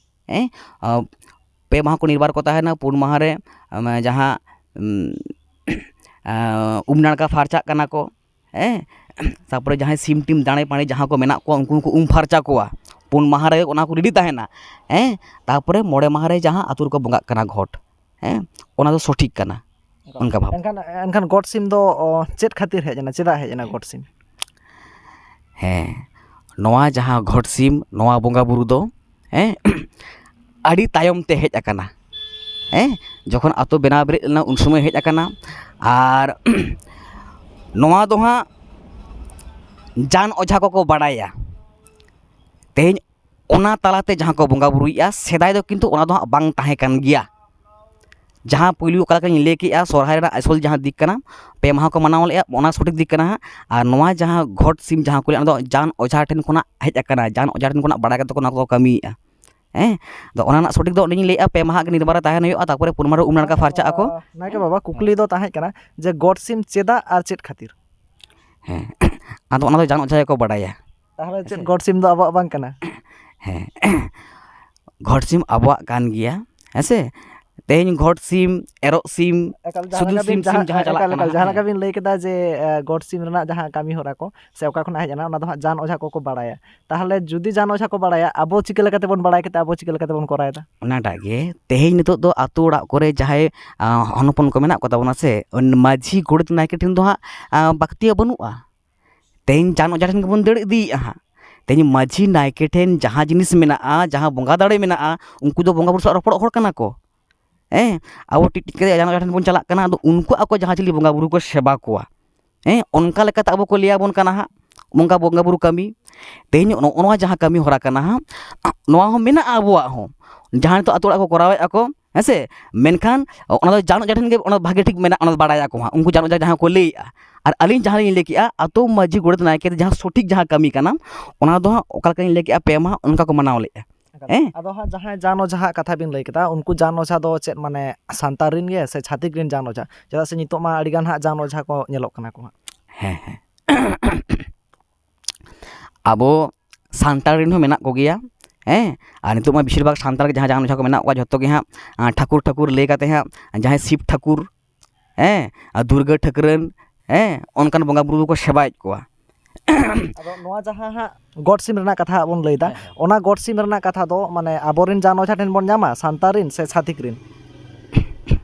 ᱦᱮᱸ, ᱟ, ᱯᱮ ᱢᱟᱦᱟ ᱠᱚ ᱱᱤᱨᱵᱟᱨ ᱠᱚ ᱛᱟᱦᱮᱱᱟ, ᱯᱩᱱ ᱢᱟᱦᱟ ᱨᱮ, ᱟᱢ, ᱡᱟᱦᱟᱸ, ᱩᱢ, ᱟ, ᱩᱢ ᱱᱟᱲᱠᱟ ᱯᱷᱟᱨᱪᱟᱜ ᱠᱟᱱᱟ ᱠᱚ, ᱦᱮᱸ, ᱛᱟᱨᱯᱚᱨᱮ ᱡᱟᱦᱟᱸᱭ ᱥᱤᱢ ᱴᱤᱢ ᱫᱟᱲᱮ ᱯᱟᱲᱮ ᱡᱟᱦᱟᱸ ᱠᱚ ᱢᱮᱱᱟᱜ ᱠᱚᱣᱟ, ᱩᱱᱠᱩ ᱦᱚᱸᱠᱚ ᱩᱢ ᱯᱷᱟᱨᱪᱟ ᱠᱚᱣᱟ, ᱯᱩᱱ ᱢᱟᱦᱟ ᱨᱮ ᱚᱱᱟ ᱠᱚ ᱨᱮᱰᱤ ᱛᱟᱦᱮᱱᱟ᱾ ᱦᱮᱸ, ᱛᱟᱨᱯᱚᱨᱮ ᱢᱚᱬᱮ ᱢᱟᱦᱟ ᱨᱮ ᱡᱟᱦᱟᱸ ᱟᱹᱛᱩ ᱨᱮᱠᱚ ᱵᱚᱸᱜᱟᱜ ᱠᱟᱱᱟ ᱜᱷᱚᱴ, ᱦᱮᱸ, ᱚᱱᱟ ᱫᱚ ᱥᱚᱴᱷᱤᱠ ᱠᱟᱱᱟ᱾ ᱚᱱᱠᱟ ᱵᱷᱟᱵᱽ᱾ ᱮᱱᱠᱷᱟᱱ, ᱮᱱᱠᱷᱟᱱ ᱜᱚᱴ ᱥᱤᱢ ᱫᱚ, ᱚ, ᱪᱮᱫ ᱠᱷᱟᱹᱛᱤᱨ ᱦᱮᱡ ᱮᱱᱟ? ᱪᱮᱫᱟᱜ ᱦᱮᱡ ᱮᱱᱟ ᱜᱚᱴ ᱥᱤᱢ? ᱦᱮᱸ, ᱱᱚᱣᱟ ᱡᱟᱦᱟᱸ ᱜᱷᱚᱴ ᱥᱤᱢ, ᱱᱚᱣᱟ ᱵᱚᱸᱜᱟ ᱵᱩᱨᱩ ᱫᱚ, ᱦᱮᱸ, ᱟᱹᱰᱤ ᱛᱟᱭᱚᱢ ᱛᱮ ᱦᱮᱡ ᱟᱠᱟᱱᱟ᱾ ᱦᱮᱸ, ᱡᱚᱠᱷᱚᱱ ᱟᱛᱳ ᱵᱮᱱᱟᱣ ᱵᱮᱨᱮᱫ ᱞᱮᱱᱟ, ᱩᱱ ᱥᱚᱢᱚᱭ ᱦᱮᱡ ᱟᱠᱟᱱᱟ᱾ ᱟᱨ ᱱᱚᱣᱟ ᱫᱚ ᱦᱟᱸᱜ ᱡᱟᱱ ᱚᱡᱷᱟ ᱠᱚᱠᱚ ᱵᱟᱲᱟᱭᱟ᱾ ᱛᱮᱦᱮᱧ ᱚᱱᱟ ᱛᱟᱞᱟᱛᱮ ᱡᱟᱦᱟᱸ ᱠᱚ ᱵᱚᱸᱜᱟ ᱵᱩᱨᱩᱭᱮᱫᱼᱟ, ᱥᱮᱫᱟᱭ ᱫᱚ ᱠᱤᱱᱛᱩ ᱚᱱᱟ ᱫᱚ ᱦᱟᱸᱜ ᱵᱟᱝ ᱛᱟᱦᱮᱸ ᱠᱟᱱ ᱜᱮᱭᱟ᱾ ᱡᱟᱦᱟᱸ ᱯᱩᱭᱞᱩ ᱚᱠᱟ ᱞᱮᱠᱟᱧ ᱞᱟᱹᱭ ᱠᱮᱜᱼᱟ, ᱥᱚᱨᱦᱟᱭ ᱨᱮᱱᱟᱜ ᱟᱥᱚᱞ ᱡᱟᱦᱟᱸ ᱫᱤᱠ ᱠᱟᱱᱟ, ᱯᱮ ᱢᱟᱦᱟ ᱠᱚ ᱢᱟᱱᱟᱣ ᱞᱮᱜᱼᱟ, ᱚᱱᱟ ᱥᱚᱴᱷᱤᱠ ᱫᱤᱠ ᱠᱟᱱᱟ ᱦᱟᱸᱜ᱾ ᱟᱨ ᱱᱚᱣᱟ ᱡᱟᱦᱟᱸ ᱜᱷᱚᱴ ᱥᱤᱢ ᱡᱟᱦᱟᱸ ᱠᱚ ᱞᱟᱹᱭᱟ, ᱚᱱᱟ ᱫᱚ ᱡᱟᱱ ᱚᱡᱷᱟ ᱴᱷᱮᱱ ᱠᱷᱚᱱᱟᱜ ᱦᱮᱡ ᱟᱠᱟᱱᱟ, ᱡᱟᱱ ᱚᱡᱷᱟ ᱴᱷᱮᱱ ᱠᱷᱚᱱᱟᱜ ᱵᱟᱲᱟᱭ ᱠᱟᱛᱮ ᱠᱚ ᱚᱱᱟ ᱠᱚ ᱠᱟᱹᱢᱤᱭᱮᱫᱼᱟ᱾ ᱦᱮᱸ, ᱟᱫᱚ ᱚᱱᱟ ᱨᱮᱱᱟᱜ ᱥᱚᱴᱷᱤᱠ ᱫᱚ ᱚᱸᱰᱮᱧ ᱞᱟᱹᱭᱮᱜᱼᱟ, ᱯᱮ ᱢᱟᱦᱟ ᱜᱮ ᱱᱤᱨᱵᱟᱨ ᱨᱮ ᱛᱟᱦᱮᱱ ᱦᱩᱭᱩᱜᱼᱟ, ᱛᱟᱨᱯᱚᱨᱮ ᱯᱩᱱ ᱢᱟᱦᱟ ᱨᱮ ᱩᱢ ᱱᱟᱲᱠᱟ ᱯᱷᱟᱨᱪᱟᱜ ᱟᱠᱚ᱾ ᱱᱟᱭᱠᱮ ᱵᱟᱵᱟ, ᱠᱩᱠᱞᱤ ᱫᱚ ᱛᱟᱦᱮᱸ ᱠᱟᱱᱟ ᱡᱮ ᱜᱚᱴ ᱥᱤᱢ ᱪᱮᱫᱟᱜ ᱟᱨ ᱪᱮᱫ ᱠᱷᱟᱹᱛᱤᱨ? ᱦᱮᱸ, ᱟᱫᱚ ᱚᱱᱟ ᱫᱚ ᱡᱟᱱ ᱚᱡᱷᱟ ᱜᱮᱠᱚ ᱵᱟᱲᱟᱭᱟ᱾ ᱛᱟᱦᱚᱞᱮ ᱪᱮᱫ ᱦᱮᱸᱥᱮ? ᱜᱚᱴ ᱥᱤᱢ ᱫᱚ ᱟᱵᱚᱣᱟᱜ ᱵᱟᱝ ᱠᱟᱱᱟ? ᱦᱮᱸ, ᱜᱚᱴ ᱥᱤᱢ ᱟᱵᱚᱣᱟᱜ ᱠᱟᱱ ᱜᱮᱭᱟ, ᱦᱮᱸ ᱥᱮ? ᱛᱮᱦᱮᱧ ᱜᱚᱴ ᱥᱤᱢ, ᱮᱨᱚᱜ ᱥᱤᱢ, ᱮᱠᱟᱞ, ᱡᱟᱦᱟᱸ ᱥᱩᱫᱷᱩ ᱞᱮᱠᱟ ᱵᱤᱱ, ᱥᱤᱢ, ᱥᱤᱢ ᱡᱟᱦᱟᱸ, ᱡᱟᱦᱟᱸ ᱪᱟᱞᱟᱜ ᱮᱠᱟᱞ, ᱠᱟᱱᱟ, ᱮᱠᱟᱞ, ᱡᱟᱦᱟᱸ ᱦᱮᱸ᱾ ᱞᱮᱠᱟ ᱵᱤᱱ ᱞᱟᱹᱭ ᱠᱮᱫᱟ ᱡᱮ, ᱮ, ᱜᱚᱴ ᱥᱤᱢ ᱨᱮᱱᱟᱜ ᱡᱟᱦᱟᱸ ᱠᱟᱹᱢᱤ ᱦᱚᱨᱟ ᱠᱚ, ᱥᱮ ᱚᱠᱟ ᱠᱷᱚᱱᱟᱜ ᱦᱮᱡ ᱮᱱᱟ, ᱚᱱᱟ ᱫᱚ ᱦᱟᱸᱜ ᱡᱟᱱ ᱚᱡᱷᱟ ᱠᱚᱠᱚ ᱵᱟᱲᱟᱭᱟ᱾ ᱛᱟᱦᱚᱞᱮ ᱡᱩᱫᱤ ᱡᱟᱱ ᱚᱡᱷᱟ ᱠᱚ ᱵᱟᱲᱟᱭᱟ, ᱟᱵᱚ ᱪᱤᱠᱟᱹ ᱞᱮᱠᱟ ᱛᱮᱵᱚᱱ ᱵᱟᱲᱟᱭ ᱠᱟᱛᱮ ᱟᱵᱚ ᱪᱤᱠᱟᱹ ᱞᱮᱠᱟ ᱛᱮᱵᱚᱱ ᱠᱚᱨᱟᱣ ᱮᱫᱟ? ᱚᱱᱟᱴᱟᱜ ᱜᱮ, ᱛᱮᱦᱮᱧ ᱱᱤᱛᱚᱜ ᱫᱚ ᱟᱛᱳ ᱚᱲᱟᱜ ᱠᱚᱨᱮ ᱡᱟᱦᱟᱸᱭ, ᱟ, ᱦᱚᱱ ᱦᱚᱯᱚᱱ ᱠᱚ ᱢᱮᱱᱟᱜ ᱠᱚ ᱛᱟᱵᱚᱱᱟ ᱥᱮ, ᱩᱱ ᱢᱟᱹᱡᱷᱤ ᱜᱚᱰᱮᱛ ᱱᱟᱭᱠᱮ ᱴᱷᱮᱱ ᱫᱚ ᱦᱟᱸᱜ, ᱟ, ᱵᱟᱠᱛᱤᱭᱟᱹ ᱵᱟᱹᱱᱩᱜᱼᱟ᱾ ᱛᱮᱦᱮᱧ ᱡᱟᱱ ᱚᱡᱷᱟ ᱴᱷᱮᱱ ᱜᱮᱵᱚᱱ ᱫᱟᱹᱲ ᱤᱫᱤᱭᱮᱫᱼᱟ ᱦᱟᱸᱜ᱾ ᱛᱮᱦᱮᱧ ᱢᱟᱹᱡᱷᱤ ᱱᱟᱭᱠᱮ ᱴᱷᱮᱱ ᱡᱟᱦᱟᱸ ᱡᱤᱱᱤᱥ ᱢᱮᱱᱟᱜᱼᱟ, ᱡᱟᱦᱟᱸ ᱵᱚᱸᱜᱟ ᱫᱟᱲᱮ ᱢᱮᱱᱟᱜᱼᱟ, ᱩᱱᱠᱩ ᱫᱚ ᱵᱚᱸᱜᱟ ᱵᱩᱨᱩ ᱥᱟᱞᱟᱜ ᱨᱚᱯᱚᱲᱚᱜ ᱦᱚᱲ ᱠᱟᱱᱟ ᱠᱚ᱾ ᱦᱮᱸ, ᱟᱵᱚ ᱴᱤᱡ ᱴᱤᱡ ᱠᱟᱛᱮ ᱡᱟᱱ ᱚᱡᱷᱟ ᱴᱷᱮᱱ ᱵᱚᱱ ᱪᱟᱞᱟᱜ ᱠᱟᱱᱟ, ᱟᱫᱚ ᱩᱱᱠᱩ ᱟᱠᱚ ᱡᱟᱦᱟᱸ ᱪᱤᱞᱤ ᱵᱚᱸᱜᱟ ᱵᱩᱨᱩ ᱠᱚ ᱥᱮᱵᱟ ᱠᱚᱣᱟ᱾ ᱦᱮᱸ, ᱚᱱᱠᱟ ᱞᱮᱠᱟᱛᱮ ᱟᱵᱚ ᱠᱚ ᱞᱟᱹᱭ ᱟᱵᱚᱱ ᱠᱟᱱᱟ ᱦᱟᱸᱜ, ᱵᱚᱸᱜᱟ, ᱵᱚᱸᱜᱟ ᱵᱩᱨᱩ ᱠᱟᱹᱢᱤ᱾ ᱛᱮᱦᱮᱧ ᱱᱚᱜᱼᱚ ᱱᱚᱣᱟ ᱡᱟᱦᱟᱸ ᱠᱟᱹᱢᱤ ᱦᱚᱨᱟ ᱠᱟᱱᱟ ᱦᱟᱸᱜ, ᱱᱚᱣᱟ ᱦᱚᱸ ᱢᱮᱱᱟᱜᱼᱟ ᱟᱵᱚᱣᱟᱜ ᱦᱚᱸ, ᱡᱟᱦᱟᱸ ᱱᱤᱛᱚᱜ ᱟᱛᱳ ᱚᱲᱟᱜ ᱠᱚ ᱠᱚᱨᱟᱣᱮᱫᱼᱟ ᱠᱚ, ᱦᱮᱸ ᱥᱮ? ᱢᱮᱱᱠᱷᱟᱱ ᱚᱱᱟ ᱫᱚ ᱡᱟᱱ ᱚᱡᱷᱟ ᱴᱷᱮᱱ ᱜᱮ ᱚᱱᱟ ᱵᱷᱟᱜᱮ ᱴᱷᱤᱠ ᱢᱮᱱᱟᱜᱼᱟ, ᱚᱱᱟ ᱫᱚ ᱵᱟᱲᱟᱭᱟᱠᱚ ᱦᱟᱸᱜ, ᱩᱱᱠᱩ ᱡᱟᱱ ᱚᱡᱷᱟ ᱡᱟᱦᱟᱸ ᱠᱚ ᱞᱟᱹᱭᱮᱫᱼᱟ᱾ ᱟᱨ ᱟᱹᱞᱤᱧ ᱡᱟᱦᱟᱸ ᱞᱤᱧ ᱞᱟᱹᱭ ᱠᱮᱜᱼᱟ, ᱟᱛᱳ ᱢᱟᱹᱡᱷᱤ ᱜᱚᱰᱮᱛ ᱱᱟᱭᱠᱮ ᱡᱟᱦᱟᱸ ᱥᱚᱴᱷᱤᱠ ᱡᱟᱦᱟᱸ ᱠᱟᱹᱢᱤ ᱠᱟᱱᱟ, ᱚᱱᱟ ᱫᱚ ᱦᱟᱸᱜ ᱚᱠᱟ ᱞᱮᱠᱟᱧ ᱞᱟᱹᱭ ᱠᱮᱜᱼᱟ, ᱯᱮ ᱢᱟᱦᱟ ᱚᱱᱠᱟ ᱠᱚ ᱢᱟᱱᱟᱣ ᱞᱮᱫᱼᱟ᱾ ᱮᱠᱟᱞ᱾ ᱦᱮᱸ? ᱟᱫᱚ ᱦᱟᱸᱜ ᱡᱟᱦᱟᱸᱭ ᱡᱟᱱ ᱚᱡᱷᱟ ᱦᱟᱸᱜ ᱠᱟᱛᱷᱟ ᱵᱤᱱ ᱞᱟᱹᱭ ᱠᱮᱫᱟ, ᱩᱱᱠᱩ ᱡᱟᱱ ᱚᱡᱷᱟ ᱫᱚ ᱪᱮᱫ, ᱢᱟᱱᱮ, ᱥᱟᱱᱛᱟᱲ ᱨᱮᱱ ᱜᱮ ᱥᱮ ᱪᱷᱟᱹᱛᱤᱠ ᱨᱮᱱ ᱡᱟᱱ ᱚᱡᱷᱟ? ᱪᱮᱫᱟᱜ ᱥᱮ ᱱᱤᱛᱚᱜ ᱢᱟ ᱟᱹᱰᱤ ᱜᱟᱱ ᱦᱟᱸᱜ ᱡᱟᱱ ᱚᱡᱷᱟ ᱠᱚ ᱧᱮᱞᱚᱜ ᱠᱟᱱᱟ ᱠᱚ ᱦᱟᱸᱜ᱾ ᱦᱮᱸ, ᱦᱮᱸ᱾ ᱟᱵᱚ ᱥᱟᱱᱛᱟᱲ ᱨᱮᱱ ᱦᱚᱸ ᱢᱮᱱᱟᱜ ᱠᱚᱜᱮᱭᱟ, ᱦᱮᱸ᱾ ᱟᱨ ᱱᱤᱛᱚᱜ ᱢᱟ ᱵᱮᱥᱤᱨ ᱵᱷᱟᱜᱽ ᱥᱟᱱᱛᱟᱲ ᱜᱮ ᱡᱟᱦᱟᱸ ᱡᱟᱱ ᱚᱡᱷᱟ ᱠᱚ ᱢᱮᱱᱟᱜ ᱠᱚᱣᱟ, ᱡᱷᱚᱛᱚ ᱜᱮ ᱦᱟᱸᱜ, ᱟᱸ, ᱴᱷᱟᱹᱠᱩᱨ ᱴᱷᱟᱹᱠᱩᱨ ᱞᱟᱹᱭ ᱠᱟᱛᱮ ᱦᱟᱸᱜ, ᱡᱟᱦᱟᱸᱭ ᱥᱤᱵ ᱴᱷᱟᱹᱠᱩᱨ, ᱦᱮᱸ, ᱟᱨ ᱫᱩᱨᱜᱟᱹ ᱴᱷᱟᱹᱠᱨᱟᱹᱱ, ᱦᱮᱸ, ᱚᱱᱠᱟᱱ ᱵᱚᱸᱜᱟ ᱵᱩᱨᱩ ᱠᱚ ᱥᱮᱵᱟᱭᱮᱫ ᱠᱚᱣᱟ᱾ ᱟᱫᱚ ᱱᱚᱣᱟ ᱡᱟᱦᱟᱸ ᱦᱟᱸᱜ ᱜᱚᱴ ᱥᱤᱢ ᱨᱮᱱᱟᱜ ᱠᱟᱛᱷᱟ ᱦᱟᱸᱜ ᱵᱚᱱ ᱞᱟᱹᱭᱫᱟ, ᱦᱮᱸ, ᱦᱮᱸ᱾ ᱚᱱᱟ ᱜᱚᱴ ᱥᱤᱢ ᱨᱮᱱᱟᱜ ᱠᱟᱛᱷᱟ ᱫᱚ, ᱢᱟᱱᱮ, ᱟᱵᱚᱨᱮᱱ ᱡᱟᱱ ᱚᱡᱷᱟ ᱴᱷᱮᱱ ᱵᱚᱱ ᱧᱟᱢᱟ, ᱥᱟᱱᱛᱟᱲ ᱨᱮᱱ ᱥᱮ ᱪᱷᱟᱹᱛᱤᱠ ᱨᱮᱱ?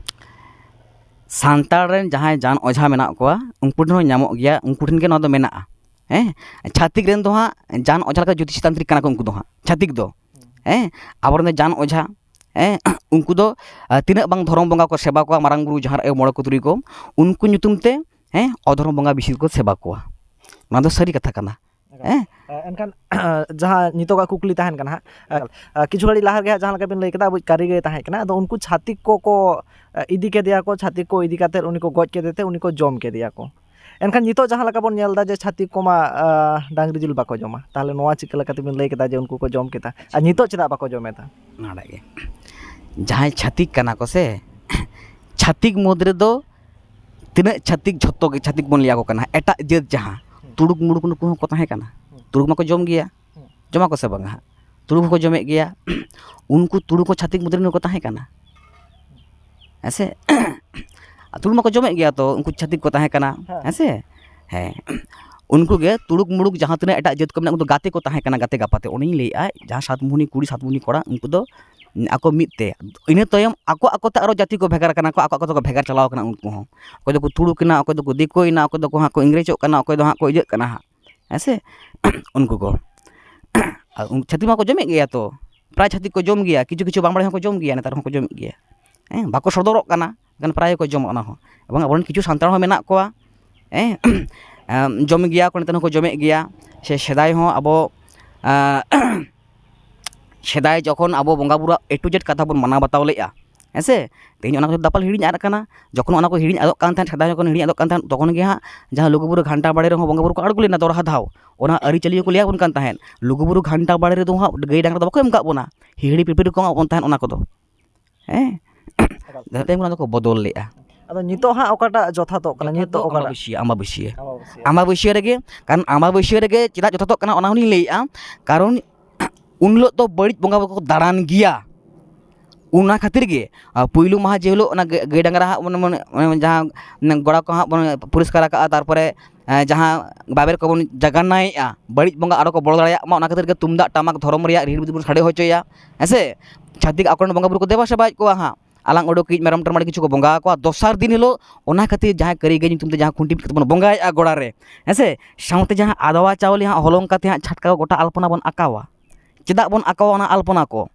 ᱥᱟᱱᱛᱟᱲ ᱨᱮᱱ ᱡᱟᱦᱟᱸᱭ ᱡᱟᱱ ᱚᱡᱷᱟ ᱢᱮᱱᱟᱜ ᱠᱚᱣᱟ, ᱩᱱᱠᱩ ᱴᱷᱮᱱ ᱦᱚᱸ ᱧᱟᱢᱚᱜ ᱜᱮᱭᱟ, ᱩᱱᱠᱩ ᱴᱷᱮᱱ ᱜᱮ ᱱᱚᱣᱟ ᱫᱚ ᱢᱮᱱᱟᱜᱼᱟ᱾ ᱦᱮᱸ, ᱪᱷᱟᱹᱛᱤᱠ ᱨᱮᱱ ᱫᱚ ᱦᱟᱸᱜ ᱡᱟᱱ ᱚᱡᱷᱟ ᱞᱮᱠᱟ ᱡᱳᱛᱤᱥᱤ ᱛᱟᱱᱛᱨᱤᱠ ᱠᱟᱱᱟ ᱠᱚ ᱩᱱᱠᱩ ᱫᱚ ᱦᱟᱸᱜ, ᱪᱷᱟᱹᱛᱤᱠ ᱫᱚ᱾ ᱦᱮᱸ, ᱟᱵᱚᱨᱮᱱ ᱫᱚ ᱡᱟᱱ ᱚᱡᱷᱟ, ᱦᱮᱸ, ᱩᱱᱠᱩ ᱫᱚ, ᱟᱨ ᱛᱤᱱᱟᱹᱜ ᱵᱟᱝ ᱫᱷᱚᱨᱚᱢ ᱵᱚᱸᱜᱟ ᱠᱚ ᱥᱮᱵᱟ ᱠᱚᱣᱟ, ᱢᱟᱨᱟᱝ ᱵᱩᱨᱩ, ᱡᱟᱦᱮᱨ ᱟᱭᱳ, ᱢᱚᱬᱮ ᱠᱚ ᱛᱩᱨᱩᱭ ᱠᱚ, ᱩᱱᱠᱩ ᱧᱩᱛᱩᱢ ᱛᱮ, ᱦᱮᱸ, ᱚᱫᱷᱚᱨᱚᱢ ᱵᱚᱸᱜᱟ ᱵᱤᱥᱤ ᱠᱚ ᱥᱮᱵᱟ ᱠᱚᱣᱟ᱾ ᱱᱚᱣᱟ ᱫᱚ ᱥᱟᱹᱨᱤ ᱠᱟᱛᱷᱟ ᱠᱟᱱᱟ᱾ ᱮᱠᱟᱞ᱾ ᱦᱮᱸ? ᱮ, ᱮᱱᱠᱷᱟᱱ, ᱡᱟᱦᱟᱸ ᱱᱤᱛᱚᱜᱟᱜ ᱠᱩᱠᱞᱤ ᱛᱟᱦᱮᱱ ᱠᱟᱱᱟ ᱦᱟᱸᱜ, ᱮ, ᱮᱠᱟᱞ᱾ ᱮ, ᱠᱤᱪᱷᱩ ᱜᱷᱟᱹᱲᱤᱡ ᱞᱟᱦᱟ ᱨᱮᱜᱮ ᱦᱟᱸᱜ ᱡᱟᱦᱟᱸ ᱞᱮᱠᱟ ᱵᱤᱱ ᱞᱟᱹᱭ ᱠᱮᱫᱟ, ᱟᱵᱚᱭᱤᱡ ᱠᱟᱹᱨᱤ ᱜᱮ ᱛᱟᱦᱮᱸ ᱠᱟᱱᱟ, ᱟᱫᱚ ᱩᱱᱠᱩ ᱪᱷᱟᱹᱛᱤᱠ ᱠᱚᱠᱚ, ᱮ, ᱤᱫᱤ ᱠᱮᱫᱮᱭᱟ ᱠᱚ, ᱪᱷᱟᱹᱛᱤᱠ ᱠᱚ ᱤᱫᱤ ᱠᱟᱛᱮᱫ ᱩᱱᱤ ᱠᱚ ᱜᱚᱡ ᱠᱮᱫᱮ ᱛᱮ ᱩᱱᱤ ᱠᱚ ᱡᱚᱢ ᱠᱮᱫᱮᱭᱟ ᱠᱚ᱾ ᱮᱱᱠᱷᱟᱱ ᱱᱤᱛᱚᱜ ᱡᱟᱦᱟᱸ ᱞᱮᱠᱟ ᱵᱚᱱ ᱧᱮᱞ ᱮᱫᱟ ᱡᱮ ᱪᱷᱟᱹᱛᱤᱠ ᱠᱚᱢᱟ, ᱟ, ᱰᱟᱝᱨᱤ ᱡᱤᱞ ᱵᱟᱠᱚ ᱡᱚᱢᱟ, ᱛᱟᱦᱚᱞᱮ ᱱᱚᱣᱟ ᱪᱤᱠᱟᱹ ᱞᱮᱠᱟ ᱛᱮᱵᱤᱱ ᱞᱟᱹᱭ ᱠᱮᱫᱟ ᱡᱮ ᱩᱱᱠᱩ ᱠᱚ ᱡᱚᱢ ᱠᱮᱫᱟ? ᱟᱨ ᱱᱤᱛᱚᱜ ᱪᱮᱫᱟᱜ ᱵᱟᱠᱚ ᱡᱚᱢᱮᱫᱟ? ᱱᱚᱰᱮ ᱜᱮ᱾ ᱡᱟᱦᱟᱸᱭ ᱪᱷᱟᱹᱛᱤᱠ ᱠᱟᱱᱟ ᱠᱚ ᱥᱮ, ᱪᱷᱟᱹᱛᱤᱠ ᱢᱩᱫᱽ ᱨᱮᱫᱚ ᱛᱤᱱᱟᱹᱜ ᱪᱷᱟᱹᱛᱤᱠ, ᱡᱷᱚᱛᱚ ᱜᱮ ᱪᱷᱟᱹᱛᱤᱠ ᱵᱚᱱ ᱞᱟᱹᱭ ᱟᱠᱚ ᱠᱟᱱᱟ᱾ ᱮᱴᱟᱜ ᱡᱟᱹᱛ ᱡᱟᱦᱟᱸ, ᱦᱩᱸ᱾ ᱛᱩᱲᱩᱠ ᱢᱩᱲᱩᱠ ᱱᱩᱠᱩ ᱦᱚᱸᱠᱚ ᱛᱟᱦᱮᱸ ᱠᱟᱱᱟ᱾ ᱦᱩᱸ᱾ ᱛᱩᱲᱩᱠ ᱢᱟᱠᱚ ᱡᱚᱢ ᱜᱮᱭᱟ᱾ ᱦᱩᱸ᱾ ᱡᱚᱢᱟ ᱠᱚ ᱥᱮ ᱵᱟᱝᱟ ᱦᱟᱸᱜ? ᱛᱩᱲᱩᱠ ᱦᱚᱸᱠᱚ ᱡᱚᱢᱮᱫ ᱜᱮᱭᱟ᱾ ᱩᱱᱠᱩ ᱛᱩᱲᱩᱠ ᱦᱚᱸ ᱪᱷᱟᱹᱛᱤᱠ ᱢᱩᱫᱽ ᱨᱮᱱ ᱠᱚ ᱛᱟᱦᱮᱸ ᱠᱟᱱᱟ, ᱦᱮᱸ ᱥᱮ? ᱟᱨ ᱛᱩᱲᱩᱠ ᱢᱟᱠᱚ ᱡᱚᱢᱮᱫ ᱜᱮᱭᱟ, ᱛᱚ ᱩᱱᱠᱩ ᱪᱷᱟᱹᱛᱤᱠ ᱠᱚ ᱛᱟᱦᱮᱸ ᱠᱟᱱᱟ, ᱦᱮᱸ᱾ ᱦᱮᱸ ᱥᱮ? ᱦᱮᱸ᱾ ᱩᱱᱠᱩ ᱜᱮ ᱛᱩᱲᱩᱠ ᱢᱩᱲᱩᱠ ᱡᱟᱦᱟᱸ ᱛᱤᱱᱟᱹᱜ ᱮᱴᱟᱜ ᱡᱟᱹᱛ ᱠᱚ ᱢᱮᱱᱟᱜ, ᱩᱱᱠᱩ ᱫᱚ ᱜᱟᱛᱮ ᱠᱚ ᱛᱟᱦᱮᱸ ᱠᱟᱱᱟ, ᱜᱟᱛᱮ ᱜᱟᱯᱟᱛᱮ᱾ ᱚᱱᱮᱧ ᱞᱟᱹᱭᱮᱫᱼᱟ, ᱡᱟᱦᱟᱸ ᱥᱟᱛ ᱢᱩᱦᱱᱤ ᱠᱩᱲᱤ, ᱥᱟᱛ ᱢᱩᱦᱱᱤ ᱠᱚᱲᱟ, ᱩᱱᱠᱩ ᱫᱚ ᱟᱠᱚ ᱢᱤᱫ ᱛᱮ᱾ ᱤᱱᱟᱹ ᱛᱟᱭᱚᱢ ᱟᱠᱚ ᱟᱠᱚ ᱛᱮ ᱟᱨᱚ ᱡᱟᱹᱛᱤ ᱠᱚ ᱵᱷᱮᱜᱟᱨ ᱠᱟᱱᱟ ᱠᱚ, ᱟᱠᱚ ᱟᱠᱚ ᱛᱮᱠᱚ ᱵᱷᱮᱜᱟᱨ ᱪᱟᱞᱟᱣ ᱠᱟᱱᱟ ᱩᱱᱠᱩ ᱦᱚᱸ᱾ ᱚᱠᱚᱭ ᱫᱚᱠᱚ ᱛᱩᱲᱩᱠ ᱮᱱᱟ, ᱚᱠᱚᱭ ᱫᱚᱠᱚ ᱫᱤᱠᱩᱭᱮᱱᱟ, ᱚᱠᱚᱭ ᱫᱚᱠᱚ ᱦᱟᱸᱜ ᱠᱚ ᱤᱝᱨᱮᱡᱚᱜ ᱠᱟᱱᱟ, ᱚᱠᱚᱭ ᱫᱚ ᱦᱟᱸᱜ ᱠᱚ ᱤᱭᱟᱹᱜ ᱠᱟᱱᱟ ᱦᱟᱸᱜ, ᱦᱮᱸ ᱥᱮ? ᱩᱱᱠᱩ ᱠᱚ᱾ ᱟᱨ ᱩᱱ-, ᱪᱷᱟᱹᱛᱤᱠ ᱢᱟᱠᱚ ᱡᱚᱢᱮᱫ ᱜᱮᱭᱟ ᱛᱚ, ᱯᱨᱟᱭ ᱪᱷᱟᱹᱛᱤᱠ ᱠᱚ ᱡᱚᱢ ᱜᱮᱭᱟ, ᱠᱤᱪᱷᱩ ᱠᱤᱪᱷᱩ ᱵᱟᱝ ᱵᱟᱲᱟᱭ ᱦᱚᱸᱠᱚ ᱡᱚᱢ ᱜᱮᱭᱟ, ᱱᱮᱛᱟᱨ ᱦᱚᱸᱠᱚ ᱡᱚᱢᱮᱫ ᱜᱮᱭᱟ᱾ ᱦᱮᱸ, ᱵᱟᱠᱚ ᱥᱚᱫᱚᱨᱚᱜ ᱠᱟᱱᱟ, ᱢᱮᱱᱠᱷᱟᱱ ᱯᱨᱟᱭ ᱜᱮᱠᱚ ᱡᱚᱢᱟ ᱚᱱᱟ ᱦᱚᱸ᱾ ᱮᱵᱚᱝ ᱟᱵᱚᱨᱮᱱ ᱠᱤᱪᱷᱩ ᱥᱟᱱᱛᱟᱲ ᱦᱚᱸ ᱢᱮᱱᱟᱜ ᱠᱚᱣᱟ, ᱦᱮᱸ, ᱮᱢ, ᱡᱚᱢ ᱜᱮᱭᱟ ᱠᱚ, ᱱᱮᱛᱟᱨ ᱦᱚᱸᱠᱚ ᱡᱚᱢᱮᱫ ᱜᱮᱭᱟ᱾ ᱥᱮ ᱥᱮᱫᱟᱭ ᱦᱚᱸ ᱟᱵᱚ, ᱮᱸ, ᱥᱮᱫᱟᱭ ᱡᱚᱠᱷᱚᱱ ᱟᱵᱚ ᱵᱚᱸᱜᱟ ᱵᱩᱨᱩᱣᱟᱜ A to Z ᱠᱟᱛᱷᱟ ᱵᱚᱱ ᱢᱟᱱᱟᱣ ᱵᱟᱛᱟᱣ ᱞᱮᱫᱼᱟ, ᱦᱮᱸ ᱥᱮ? ᱛᱮᱦᱮᱧ ᱚᱱᱟ ᱠᱚᱫᱚ ᱫᱟᱯᱟᱞ ᱦᱤᱲᱤᱧ ᱟᱫ ᱠᱟᱱᱟ᱾ ᱡᱚᱠᱷᱚᱱ ᱚᱱᱟ ᱠᱚ ᱦᱤᱲᱤᱧ ᱟᱫᱚᱜ ᱠᱟᱱ ᱛᱟᱦᱮᱸᱫ, ᱥᱮᱫᱟᱭ ᱡᱚᱠᱷᱚᱱ ᱦᱤᱲᱤᱧ ᱟᱫᱚᱜ ᱠᱟᱱ ᱛᱟᱦᱮᱸᱫ, ᱛᱚᱠᱷᱚᱱ ᱜᱮ ᱦᱟᱸᱜ ᱡᱟᱦᱟᱸ ᱞᱩᱜᱩᱵᱩᱨᱩ ᱜᱷᱟᱱᱴᱟ ᱵᱟᱲᱮ ᱨᱮᱦᱚᱸ ᱵᱚᱸᱜᱟ ᱵᱩᱨᱩ ᱠᱚ ᱟᱬᱜᱚ ᱞᱮᱱᱟ ᱫᱚᱦᱲᱟ ᱫᱷᱟᱣ᱾ ᱚᱱᱟ ᱟᱹᱨᱤᱪᱟᱹᱞᱤ ᱠᱚ ᱞᱟᱹᱭ ᱟᱵᱚᱱ ᱠᱟᱱ ᱛᱟᱦᱮᱸᱫ, ᱞᱩᱜᱩᱵᱩᱨᱩ ᱜᱷᱟᱱᱴᱟ ᱵᱟᱲᱮ ᱨᱮᱫᱚ ᱦᱟᱸᱜ ᱜᱟᱹᱭ ᱰᱟᱝᱨᱟ ᱫᱚ ᱵᱟᱠᱚ ᱮᱢ ᱠᱟᱜ ᱵᱚᱱᱟ, ᱦᱤᱦᱤᱲᱤ ᱯᱤᱯᱤᱲᱤ ᱠᱚ ᱮᱢᱟᱜ ᱵᱚᱱ ᱛᱟᱦᱮᱸᱫ ᱚᱱᱟ ᱠᱚᱫᱚ᱾ ᱦᱮᱸ? ᱮᱠᱟᱞ᱾ ᱡᱟᱦᱟᱸ ᱛᱟᱭᱚᱢ ᱚᱱᱟ ᱫᱚᱠᱚ ᱵᱚᱫᱚᱞ ᱞᱮᱫᱼᱟ᱾ ᱟᱫᱚ ᱱᱤᱛᱚᱜ ᱦᱟᱸᱜ ᱚᱠᱟᱴᱟᱜ ᱡᱚᱛᱷᱟᱛᱚᱜ ᱠᱟᱱᱟ? ᱡᱚᱛᱷᱟᱛ ᱱᱤᱛᱚᱜ ᱫᱚ ᱚᱠᱟᱴᱟᱜ? ᱟᱢᱵᱟᱵᱟᱹᱥᱭᱟᱹ, ᱟᱢᱵᱟᱵᱟᱹᱥᱭᱟᱹ᱾ ᱟᱢᱵᱟᱵᱟᱹᱥᱭᱟᱹ᱾ ᱟᱢᱵᱟᱵᱟᱹᱥᱭᱟᱹ ᱨᱮᱜᱮ, ᱠᱟᱨᱚᱱ ᱟᱢᱵᱟᱵᱟᱹᱥᱭᱟᱹ ᱨᱮᱜᱮ ᱪᱮᱫᱟᱜ ᱡᱚᱛᱷᱟᱛᱚᱜ ᱠᱟᱱᱟ ᱚᱱᱟ ᱦᱚᱸᱞᱤᱧ ᱞᱟᱹᱭᱮᱫᱼᱟ, ᱠᱟᱨᱚᱱ ᱩᱱ ᱦᱤᱞᱳᱜ ᱫᱚ ᱵᱟᱹᱲᱤᱡ ᱵᱚᱸᱜᱟ ᱠᱚᱠᱚ ᱫᱟᱬᱟᱱ ᱜᱮᱭᱟ᱾ ᱚᱱᱟ ᱠᱷᱟᱹᱛᱤᱨ ᱜᱮ, ᱟᱨ ᱯᱩᱭᱞᱩ ᱢᱟᱦᱟ ᱡᱮ ᱦᱤᱞᱳᱜ ᱚᱱᱟ ᱜᱟᱹᱭ, ᱜᱟᱹᱭ ᱰᱟᱝᱨᱟ ᱦᱟᱸᱜ ᱵᱚᱱ, ᱵᱚᱱ, ᱚᱱᱮ ᱡᱟᱦᱟᱸ ᱜᱚᱲᱟ ᱠᱚ ᱦᱟᱸᱜ ᱵᱚᱱ ᱯᱚᱨᱤᱥᱠᱟᱨ ᱟᱠᱟᱜᱼᱟ, ᱛᱟᱨᱯᱚᱨᱮ, ᱮᱸ, ᱡᱟᱦᱟᱸ ᱵᱟᱵᱮᱨ ᱠᱚᱵᱚᱱ ᱡᱟᱜᱟᱱᱱᱟᱭᱮᱫᱼᱟ, ᱵᱟᱹᱲᱤᱡ ᱵᱚᱸᱜᱟ ᱟᱞᱚ ᱠᱚ ᱵᱚᱞᱚ ᱫᱟᱲᱮᱭᱟᱜ ᱢᱟ, ᱚᱱᱟ ᱠᱷᱟᱹᱛᱤᱨ ᱜᱮ ᱛᱩᱢᱫᱟᱜ ᱴᱟᱢᱟᱠ ᱫᱷᱚᱨᱚᱢ ᱨᱮᱭᱟᱜ ᱨᱤᱲ ᱵᱤᱫᱤ ᱵᱚᱱ ᱥᱟᱰᱮ ᱦᱚᱪᱚᱭᱟ, ᱦᱮᱸ ᱥᱮ? ᱪᱷᱟᱹᱛᱤᱠ ᱟᱠᱚᱨᱮᱱ ᱵᱚᱸᱜᱟ ᱵᱩᱨᱩ ᱠᱚ ᱫᱮᱵᱟ ᱥᱮᱵᱟᱭᱮᱫ ᱠᱚᱣᱟ ᱦᱟᱸᱜ, ᱟᱞᱟᱝ ᱩᱰᱩᱠᱤᱡ ᱢᱮᱨᱚᱢ ᱴᱮᱨᱚᱢ ᱟᱹᱰᱤ ᱠᱤᱪᱷᱩ ᱠᱚ ᱵᱚᱸᱜᱟ ᱟᱠᱚᱣᱟ᱾ ᱫᱚᱥᱟᱨ ᱫᱤᱱ ᱦᱤᱞᱳᱜ ᱚᱱᱟ ᱠᱷᱟᱹᱛᱤᱨ ᱡᱟᱦᱟᱸ ᱠᱟᱹᱨᱤ ᱜᱟᱹᱭ ᱧᱩᱛᱩᱢ ᱛᱮ ᱡᱟᱦᱟᱸ ᱠᱷᱩᱱᱴᱤ ᱯᱤᱴᱷᱟᱹ ᱛᱮᱵᱚᱱ ᱵᱚᱸᱜᱟᱭᱮᱫᱼᱟ ᱜᱚᱲᱟ ᱨᱮ, ᱦᱮᱸ ᱥᱮ? ᱥᱟᱶᱛᱮ ᱡᱟᱦᱟᱸ ᱟᱫᱣᱟ ᱪᱟᱣᱞᱮ ᱦᱟᱸᱜ ᱦᱚᱞᱚᱝ ᱠᱟᱛᱮ ᱦᱟᱸᱜ ᱪᱷᱟᱴᱠᱟ ᱠᱚ ᱜᱚᱴᱟ ᱟᱞᱯᱚᱱᱟ ᱵᱚᱱ ᱟᱸᱠᱟᱣᱟ᱾ ᱪᱮᱫᱟᱜ ᱵᱚᱱ ᱟᱸᱠᱟᱣᱟ ᱚᱱᱟ ᱟᱞᱯᱚᱱᱟ ᱠᱚ?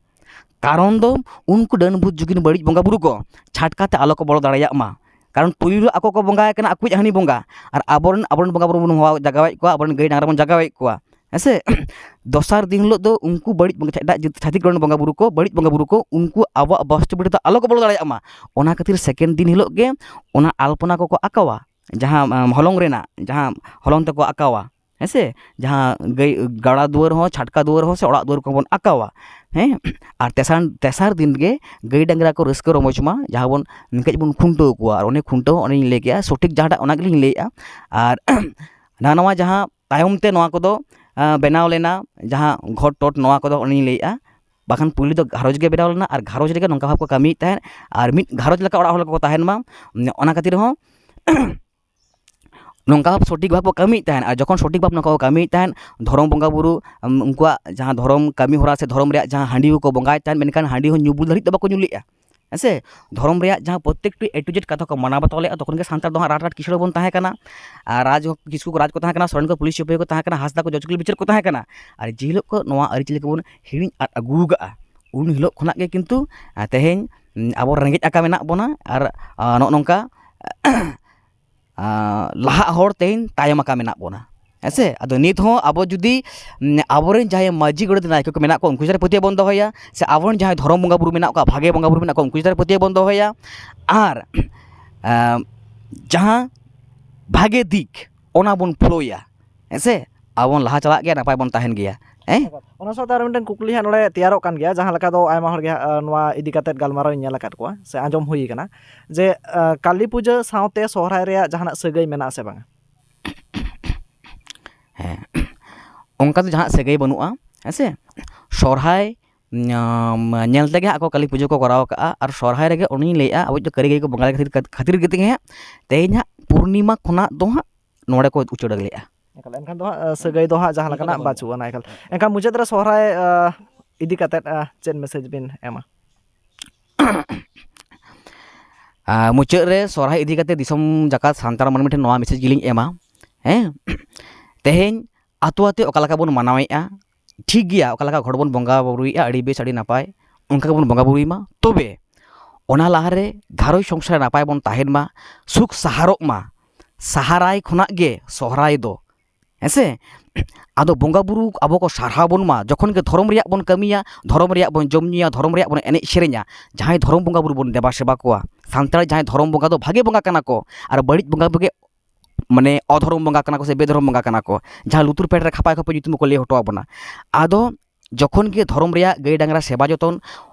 ᱠᱟᱨᱚᱱ ᱫᱚ ᱩᱱᱠᱩ ᱰᱟᱹᱱ ᱵᱷᱩᱛ ᱡᱩᱜᱤᱱ ᱵᱟᱹᱲᱤᱡ ᱵᱚᱸᱜᱟ ᱵᱩᱨᱩ ᱠᱚ ᱪᱷᱟᱴᱠᱟ ᱛᱮ ᱟᱞᱚ ᱠᱚ ᱵᱚᱞᱚ ᱫᱟᱲᱮᱭᱟᱜ ᱢᱟ᱾ ᱠᱟᱨᱚᱱ ᱯᱩᱭᱞᱩ ᱟᱠᱚ ᱠᱚ ᱵᱚᱸᱜᱟᱭ ᱠᱟᱱᱟ ᱟᱠᱚᱭᱤᱡ ᱦᱟᱹᱱᱤ ᱵᱚᱸᱜᱟ, ᱟᱨ ᱟᱵᱚᱨᱮᱱ, ᱟᱵᱚᱨᱮᱱ ᱵᱚᱸᱜᱟ ᱵᱩᱨᱩ ᱵᱚᱱ ᱦᱚᱦᱚ ᱡᱟᱜᱟᱣᱮᱫ ᱠᱚᱣᱟ, ᱟᱵᱚᱨᱮᱱ ᱜᱟᱹᱭ ᱰᱟᱝᱨᱟ ᱵᱚᱱ ᱡᱟᱜᱟᱣᱮᱫ ᱠᱚᱣᱟ, ᱦᱮᱸ ᱥᱮ? ᱫᱚᱥᱟᱨ ᱫᱤᱱ ᱦᱤᱞᱳᱜ ᱫᱚ ᱩᱱᱠᱩ ᱵᱟᱹᱲᱤᱡ ᱵᱚᱸᱜᱟ, ᱮᱴᱟᱜ ᱡᱟᱹᱛ, ᱪᱷᱟᱹᱛᱤᱠ ᱨᱮᱱ ᱵᱚᱸᱜᱟ ᱵᱩᱨᱩ ᱠᱚ, ᱵᱟᱹᱲᱤᱡ ᱵᱚᱸᱜᱟ ᱵᱩᱨᱩ ᱠᱚ, ᱩᱱᱠᱩ ᱟᱵᱚᱣᱟᱜ ᱵᱚᱥᱛᱩ ᱵᱟᱹᱲᱤ ᱫᱚ ᱟᱞᱚ ᱠᱚ ᱵᱚᱞᱚ ᱫᱟᱲᱮᱭᱟᱜ ᱢᱟ᱾ ᱚᱱᱟ ᱠᱷᱟᱹᱛᱤᱨ ᱥᱮᱠᱮᱱᱰ ᱫᱤᱱ ᱦᱤᱞᱳᱜ ᱜᱮ ᱚᱱᱟ ᱟᱞᱯᱚᱱᱟ ᱠᱚᱠᱚ ᱟᱸᱠᱟᱣᱟ, ᱡᱟᱦᱟᱸ, ᱟᱢ, ᱦᱚᱞᱚᱝ ᱨᱮᱱᱟᱜ, ᱡᱟᱦᱟᱸ ᱦᱚᱞᱚᱝ ᱛᱮᱠᱚ ᱟᱸᱠᱟᱣᱟ, ᱦᱮᱸ ᱥᱮ? ᱡᱟᱦᱟᱸ ᱜᱟᱹᱭ, ᱜᱟᱲᱟ ᱫᱩᱣᱟᱹᱨ ᱦᱚᱸ, ᱪᱷᱟᱴᱠᱟ ᱫᱩᱣᱟᱹᱨ ᱦᱚᱸ ᱥᱮ ᱚᱲᱟᱜ ᱫᱩᱣᱟᱹᱨ ᱠᱚᱦᱚᱸ ᱵᱚᱱ ᱟᱸᱠᱟᱣᱟ, ᱦᱮᱸ? ᱟᱨ ᱛᱮᱥᱟᱨ, ᱛᱮᱥᱟᱨ ᱫᱤᱱ ᱜᱮ ᱜᱟᱹᱭ ᱰᱟᱝᱨᱟ ᱠᱚ ᱨᱟᱹᱥᱠᱟᱹ ᱨᱚᱢᱚᱡᱽ ᱢᱟ, ᱡᱟᱦᱟᱸ ᱵᱚᱱ ᱱᱤᱝᱠᱟᱹ ᱵᱚᱱ ᱠᱷᱩᱱᱴᱟᱹᱣ ᱠᱚᱣᱟ᱾ ᱟᱨ ᱚᱱᱮ ᱠᱷᱩᱱᱴᱟᱹᱣ ᱦᱚᱸ ᱚᱱᱮᱧ ᱞᱟᱹᱭ ᱠᱮᱜᱼᱟ, ᱥᱚᱴᱷᱤᱠ ᱡᱟᱦᱟᱸᱴᱟᱜ ᱚᱱᱟ ᱜᱮᱞᱤᱧ ᱞᱟᱹᱭᱮᱜᱼᱟ᱾ ᱟᱨ ᱱᱟᱣᱟ ᱱᱟᱣᱟ ᱡᱟᱦᱟᱸ ᱛᱟᱭᱚᱢ ᱛᱮ ᱱᱚᱣᱟ ᱠᱚᱫᱚ, ᱵᱮᱱᱟᱣ ᱞᱮᱱᱟ, ᱡᱟᱦᱟᱸ ᱜᱷᱚᱴ ᱴᱚᱴ ᱱᱚᱣᱟ ᱠᱚᱫᱚ ᱩᱱᱤᱧ ᱞᱟᱹᱭᱮᱫᱼᱟ᱾ ᱵᱟᱠᱷᱟᱱ ᱯᱩᱭᱞᱩ ᱫᱚ ᱜᱷᱟᱨᱚᱸᱡᱽ ᱜᱮ ᱵᱮᱱᱟᱣ ᱞᱮᱱᱟ ᱟᱨ ᱜᱷᱟᱨᱚᱸᱡᱽ ᱨᱮᱜᱮ ᱱᱚᱝᱠᱟ ᱵᱷᱟᱵᱽ ᱠᱚ ᱠᱟᱹᱢᱤᱭᱮᱫ ᱛᱟᱦᱮᱸᱫ ᱟᱨ ᱢᱤᱫ ᱜᱷᱟᱨᱚᱸᱡᱽ ᱞᱮᱠᱟ ᱚᱲᱟᱜ ᱦᱚᱲ ᱞᱮᱠᱟ ᱠᱚ ᱛᱟᱦᱮᱱ ᱢᱟ᱾ ᱚᱱᱟ ᱠᱷᱟᱹᱛᱤᱨ ᱦᱚᱸ ᱱᱚᱝᱠᱟ ᱵᱷᱟᱵᱽ ᱥᱚᱴᱷᱤᱠ ᱵᱷᱟᱵᱽ ᱠᱚ ᱠᱟᱹᱢᱤᱭᱮᱫ ᱛᱟᱦᱮᱸᱫ᱾ ᱟᱨ ᱡᱚᱠᱷᱚᱱ ᱥᱚᱴᱷᱤᱠ ᱵᱷᱟᱵᱽ ᱱᱚᱝᱠᱟ ᱠᱚ ᱠᱟᱹᱢᱤᱭᱮᱫ ᱛᱟᱦᱮᱸᱫ, ᱫᱷᱚᱨᱚᱢ ᱵᱚᱸᱜᱟ ᱵᱩᱨᱩ, ᱩᱢ, ᱩᱱᱠᱩᱣᱟᱜ ᱡᱟᱦᱟᱸ ᱫᱷᱚᱨᱚᱢ ᱠᱟᱹᱢᱤ ᱦᱚᱨᱟ ᱥᱮ ᱫᱷᱚᱨᱚᱢ ᱨᱮᱭᱟᱜ ᱡᱟᱦᱟᱸ ᱦᱟᱺᱰᱤ ᱠᱚᱠᱚ ᱵᱚᱸᱜᱟᱭᱮᱫ ᱛᱟᱦᱮᱸᱫ, ᱢᱮᱱᱠᱷᱟᱱ ᱦᱟᱺᱰᱤ ᱦᱚᱸ ᱧᱩ ᱵᱩᱞ ᱫᱷᱟᱹᱨᱤᱡ ᱫᱚ ᱵᱟᱠᱚ ᱧᱩ ᱞᱮᱫᱼᱟ᱾ ᱦᱮᱸ ᱥᱮ? ᱫᱷᱚᱨᱚᱢ ᱨᱮᱭᱟᱜ ᱡᱟᱦᱟᱸ ᱯᱨᱚᱛᱮᱠᱴᱤ A to Z ᱠᱟᱛᱷᱟ ᱠᱚ ᱢᱟᱱᱟᱣ ᱵᱟᱛᱟᱣ ᱞᱮᱫᱼᱟ, ᱛᱚᱠᱷᱚᱱ ᱜᱮ ᱥᱟᱱᱛᱟᱲ ᱫᱚ ᱦᱟᱸᱜ ᱨᱟᱴ ᱨᱟᱴ ᱠᱤᱥᱟᱹᱬ ᱵᱚᱱ ᱛᱟᱦᱮᱸ ᱠᱟᱱᱟ᱾ ᱟᱨ ᱨᱟᱡᱽ ᱦᱚᱸ ᱠᱤᱥᱠᱩ ᱠᱚ ᱨᱟᱡᱽ ᱠᱚ ᱛᱟᱦᱮᱸ ᱠᱟᱱᱟ, ᱥᱚᱨᱮᱱ ᱠᱚ ᱯᱩᱞᱤᱥ ᱥᱤᱯᱟᱹᱦᱤ ᱠᱚ ᱛᱟᱦᱮᱸ ᱠᱟᱱᱟ, ᱦᱟᱸᱥᱫᱟ ᱠᱚ ᱡᱚᱡᱽ ᱠᱩᱞᱤ ᱵᱤᱪᱟᱹᱨ ᱠᱚ ᱛᱟᱦᱮᱸ ᱠᱟᱱᱟ᱾ ᱟᱨ ᱡᱮ ᱦᱤᱞᱳᱜ ᱠᱚ ᱱᱚᱣᱟ ᱟᱹᱨᱤᱪᱟᱹᱞᱤ ᱠᱚᱵᱚᱱ ᱦᱤᱲᱤᱧ ᱟᱫ ᱟᱹᱜᱩ ᱟᱠᱟᱫᱼᱟ, ᱩᱱ ᱦᱤᱞᱳᱜ ᱠᱷᱚᱱᱟᱜ ᱜᱮ ᱠᱤᱱᱛᱩ, ᱟᱨ, ᱛᱮᱦᱮᱧ, ᱩᱢ, ᱟᱵᱚ ᱨᱮᱸᱜᱮᱡ ᱟᱠᱟ ᱢᱮᱱᱟᱜ ᱵᱚᱱᱟ᱾ ᱟᱨ, ᱟᱨ ᱱᱚᱜᱼᱚ ᱱᱚᱝᱠᱟ ᱟᱨ, ᱞᱟᱦᱟᱜ ᱦᱚᱲ ᱛᱮᱦᱮᱧ ᱛᱟᱭᱚᱢ ᱟᱠᱟ ᱢᱮᱱᱟᱜ ᱵᱚᱱᱟ᱾ ᱦᱮᱸ ᱥᱮ? ᱟᱫᱚ ᱱᱤᱛ ᱦᱚᱸ ᱟᱵᱚ ᱡᱩᱫᱤ, ᱩᱢ, ᱟᱵᱚᱨᱮᱱ ᱡᱟᱦᱟᱸᱭ ᱢᱟᱹᱡᱷᱤ ᱜᱚᱰᱮᱛ ᱱᱟᱭᱠᱮ ᱠᱚ ᱢᱮᱱᱟᱜ ᱠᱚᱣᱟ, ᱩᱱᱠᱩ ᱪᱮᱛᱟᱱ ᱨᱮ ᱯᱟᱹᱛᱭᱟᱹᱣ ᱵᱚᱱ ᱫᱚᱦᱚᱭᱟ, ᱥᱮ ᱟᱵᱚᱨᱮᱱ ᱡᱟᱦᱟᱸᱭ ᱫᱷᱚᱨᱚᱢ ᱵᱚᱸᱜᱟ ᱵᱩᱨᱩ ᱢᱮᱱᱟᱜ ᱠᱚᱣᱟ, ᱵᱷᱟᱜᱮ ᱵᱚᱸᱜᱟ ᱵᱩᱨᱩ ᱢᱮᱱᱟᱜ ᱠᱚᱣᱟ, ᱩᱱᱠᱩ ᱪᱮᱛᱟᱱ ᱨᱮ ᱯᱟᱹᱛᱭᱟᱹᱣ ᱵᱚᱱ ᱫᱚᱦᱚᱭᱟ᱾ ᱟᱨ, ᱟᱢ, ᱡᱟᱦᱟᱸ ᱵᱷᱟᱜᱮ ᱫᱤᱠ, ᱚᱱᱟ ᱵᱚᱱ ᱯᱷᱳᱞᱳᱭᱟ᱾ ᱦᱮᱸ ᱥᱮ? ᱟᱵᱚ ᱵᱚᱱ ᱞᱟᱦᱟ ᱪᱟᱞᱟᱜ ᱜᱮᱭᱟ, ᱱᱟᱯᱟᱭ ᱵᱚᱱ ᱛᱟᱦᱮᱱ ᱜᱮᱭᱟ᱾ ᱦᱮᱸ? ᱚᱱᱟ ᱥᱟᱶᱛᱮ ᱟᱨ ᱢᱤᱫᱴᱮᱱ ᱠᱩᱠᱞᱤ ᱦᱟᱸᱜ ᱱᱚᱰᱮ ᱛᱮᱭᱟᱨᱚᱜ ᱠᱟᱱ ᱜᱮᱭᱟ, ᱡᱟᱦᱟᱸ ᱞᱮᱠᱟ ᱫᱚ ᱟᱭᱢᱟ ᱦᱚᱲ ᱜᱮ ᱦᱟᱸᱜ, ᱟᱸ, ᱱᱚᱣᱟ ᱤᱫᱤ ᱠᱟᱛᱮᱫ ᱜᱟᱞᱢᱟᱨᱟᱣ ᱤᱧ ᱧᱮᱞ ᱟᱠᱟᱫ ᱠᱚᱣᱟ ᱥᱮ ᱟᱸᱡᱚᱢ ᱦᱩᱭ ᱟᱠᱟᱱᱟ, ᱡᱮ, ᱟᱸ, ᱠᱟᱹᱞᱤ ᱯᱩᱡᱟᱹ ᱥᱟᱶᱛᱮ ᱥᱚᱦᱨᱟᱭ ᱨᱮᱭᱟᱜ ᱡᱟᱦᱟᱱᱟᱜ ᱥᱟᱹᱜᱟᱹᱭ ᱢᱮᱱᱟᱜᱼᱟ ᱥᱮ ᱵᱟᱝᱟ? ᱦᱮᱸ, ᱚᱱᱠᱟ ᱫᱚ ᱡᱟᱦᱟᱱᱟᱜ ᱥᱟᱹᱜᱟᱹᱭ ᱵᱟᱹᱱᱩᱜᱼᱟ᱾ ᱦᱮᱸ ᱥᱮ? ᱥᱚᱦᱨᱟᱭ, ᱩᱢ, ᱧᱮᱞ ᱛᱮᱜᱮ ᱦᱟᱸᱜ ᱟᱠᱚ ᱠᱟᱹᱞᱤ ᱯᱩᱡᱟᱹ ᱠᱚ ᱠᱚᱨᱟᱣ ᱠᱟᱜᱼᱟ᱾ ᱟᱨ ᱥᱚᱦᱨᱟᱭ ᱨᱮᱜᱮ ᱩᱱᱤᱧ ᱞᱟᱹᱭᱮᱫᱼᱟ, ᱟᱵᱚ ᱫᱚ ᱠᱟᱹᱨᱤᱜᱟᱹᱭ ᱠᱚ ᱵᱚᱸᱜᱟ ᱞᱮᱠᱟ ᱠᱷᱟᱹᱛᱤᱨ, ᱠᱷᱟᱹᱛᱤᱨ ᱜᱮ ᱛᱮᱜᱮ ᱦᱟᱸᱜ ᱛᱮᱦᱮᱧ ᱦᱟᱸᱜ ᱯᱩᱨᱱᱤᱢᱟ ᱠᱷᱚᱱᱟᱜ ᱫᱚ ᱦᱟᱸᱜ ᱱᱚᱰᱮ ᱠᱚ ᱩᱪᱟᱹᱲ ᱞᱮᱫᱼᱟ᱾ ᱮᱱᱠᱷᱟᱱ, ᱮᱱᱠᱷᱟᱱ ᱫᱚ ᱦᱟᱸᱜ, ᱥᱟᱹᱜᱟᱹᱭ ᱫᱚ ᱦᱟᱸᱜ ᱡᱟᱦᱟᱸ ᱞᱮᱠᱟᱱᱟᱜ ᱵᱟᱹᱱᱩᱜᱼᱟ᱾ ᱵᱟᱹᱪᱩᱜ ᱟᱱᱟ ᱮᱠᱟᱞ᱾ ᱮᱱᱠᱷᱟᱱ, ᱢᱩᱪᱟᱹᱫ ᱨᱮ ᱥᱚᱦᱨᱟᱭ, ᱟᱸ, ᱤᱫᱤ ᱠᱟᱛᱮᱫ, ᱟᱸ, ᱪᱮᱫ message ᱵᱤᱱ ᱮᱢᱟ? ᱟᱨ ᱢᱩᱪᱟᱹᱫ ᱨᱮ ᱥᱚᱦᱨᱟᱭ ᱤᱫᱤ ᱠᱟᱛᱮ ᱫᱤᱥᱚᱢ ᱡᱟᱠᱟᱛ ᱥᱟᱱᱛᱟᱲ ᱢᱟᱹᱱᱢᱤ ᱴᱷᱮᱱ ᱱᱚᱣᱟ message ᱜᱮᱞᱤᱧ ᱮᱢᱟ᱾ ᱦᱮᱸ, ᱛᱮᱦᱮᱧ ᱟᱛᱳ ᱟᱛᱳ ᱚᱠᱟ ᱞᱮᱠᱟ ᱵᱚᱱ ᱢᱟᱱᱟᱣᱮᱫᱼᱟ, ᱴᱷᱤᱠ ᱜᱮᱭᱟ, ᱚᱠᱟ ᱞᱮᱠᱟ ᱜᱚᱴ ᱵᱚᱱ ᱵᱚᱸᱜᱟ ᱵᱩᱨᱩᱭᱮᱫᱼᱟ, ᱟᱹᱰᱤ ᱵᱮᱥ, ᱟᱹᱰᱤ ᱱᱟᱯᱟᱭ, ᱚᱱᱠᱟ ᱜᱮᱵᱚᱱ ᱵᱚᱸᱜᱟ ᱵᱩᱨᱩᱭ ᱢᱟ᱾ ᱛᱚᱵᱮ ᱚᱱᱟ ᱞᱟᱦᱟᱨᱮ ᱜᱷᱟᱨᱚᱸᱡᱽ ᱥᱚᱝᱥᱟᱨ ᱨᱮ ᱱᱟᱯᱟᱭ ᱵᱚᱱ ᱛᱟᱦᱮᱱ ᱢᱟ, ᱥᱩᱠ ᱥᱟᱦᱟᱨᱚᱜ ᱢᱟ᱾ ᱥᱟᱦᱟᱨᱟᱭ ᱠᱷᱚᱱᱟᱜ ᱜᱮ ᱥᱚᱦᱨᱟᱭ ᱫᱚ, ᱦᱮᱸ ᱥᱮ? ᱟᱫᱚ ᱵᱚᱸᱜᱟ ᱵᱩᱨᱩ ᱟᱵᱚ ᱠᱚ ᱥᱟᱨᱦᱟᱣ ᱵᱚᱱ ᱢᱟ, ᱡᱚᱠᱷᱚᱱ ᱜᱮ ᱫᱷᱚᱨᱚᱢ ᱨᱮᱭᱟᱜ ᱵᱚᱱ ᱠᱟᱹᱢᱤᱭᱟ, ᱫᱷᱚᱨᱚᱢ ᱨᱮᱭᱟᱜ ᱵᱚᱱ ᱡᱚᱢ ᱧᱩᱭᱟ, ᱫᱷᱚᱨᱚᱢ ᱨᱮᱭᱟᱜ ᱵᱚᱱ ᱮᱱᱮᱡ ᱥᱮᱨᱮᱧᱟ, ᱡᱟᱦᱟᱸᱭ ᱫᱷᱚᱨᱚᱢ ᱵᱚᱸᱜᱟ ᱵᱩᱨᱩ ᱵᱚᱱ ᱫᱮᱵᱟ ᱥᱮᱵᱟ ᱠᱚᱣᱟ᱾ ᱥᱟᱱᱛᱟᱲ ᱡᱟᱦᱟᱸᱭ ᱫᱷᱚᱨᱚᱢ ᱵᱚᱸᱜᱟ ᱫᱚ ᱵᱷᱟᱜᱮ ᱵᱚᱸᱜᱟ ᱠᱟᱱᱟ ᱠᱚ, ᱟᱨ ᱵᱟᱹᱲᱤᱡ ᱵᱚᱸᱜᱟ ᱵᱩᱨᱩ ᱜᱮ, ᱢᱟᱱᱮ, ᱚᱫᱷᱚᱨᱚᱢ ᱵᱚᱸᱜᱟ ᱠᱟᱱᱟ ᱠᱚ ᱥᱮ ᱵᱮᱫᱷᱚᱨᱚᱢ ᱵᱚᱸᱜᱟ ᱠᱟᱱᱟ ᱠᱚ, ᱡᱟᱦᱟᱸ ᱞᱩᱛᱩᱨ ᱯᱷᱮᱰ ᱨᱮ ᱠᱷᱟᱯᱟᱭ ᱠᱷᱟᱯᱟᱭ ᱧᱩᱛᱩᱢ ᱠᱚ ᱞᱟᱹᱭ ᱦᱚᱴᱚ ᱟᱵᱚᱱᱟ᱾ ᱟᱫᱚ ᱡᱚᱠᱷᱚᱱ ᱜᱮ ᱫᱷᱚᱨᱚᱢ ᱨᱮᱭᱟᱜ ᱜᱟᱹᱭ ᱰᱟᱝᱨᱟ ᱥᱮᱵᱟ ᱡᱚᱛᱚᱱ,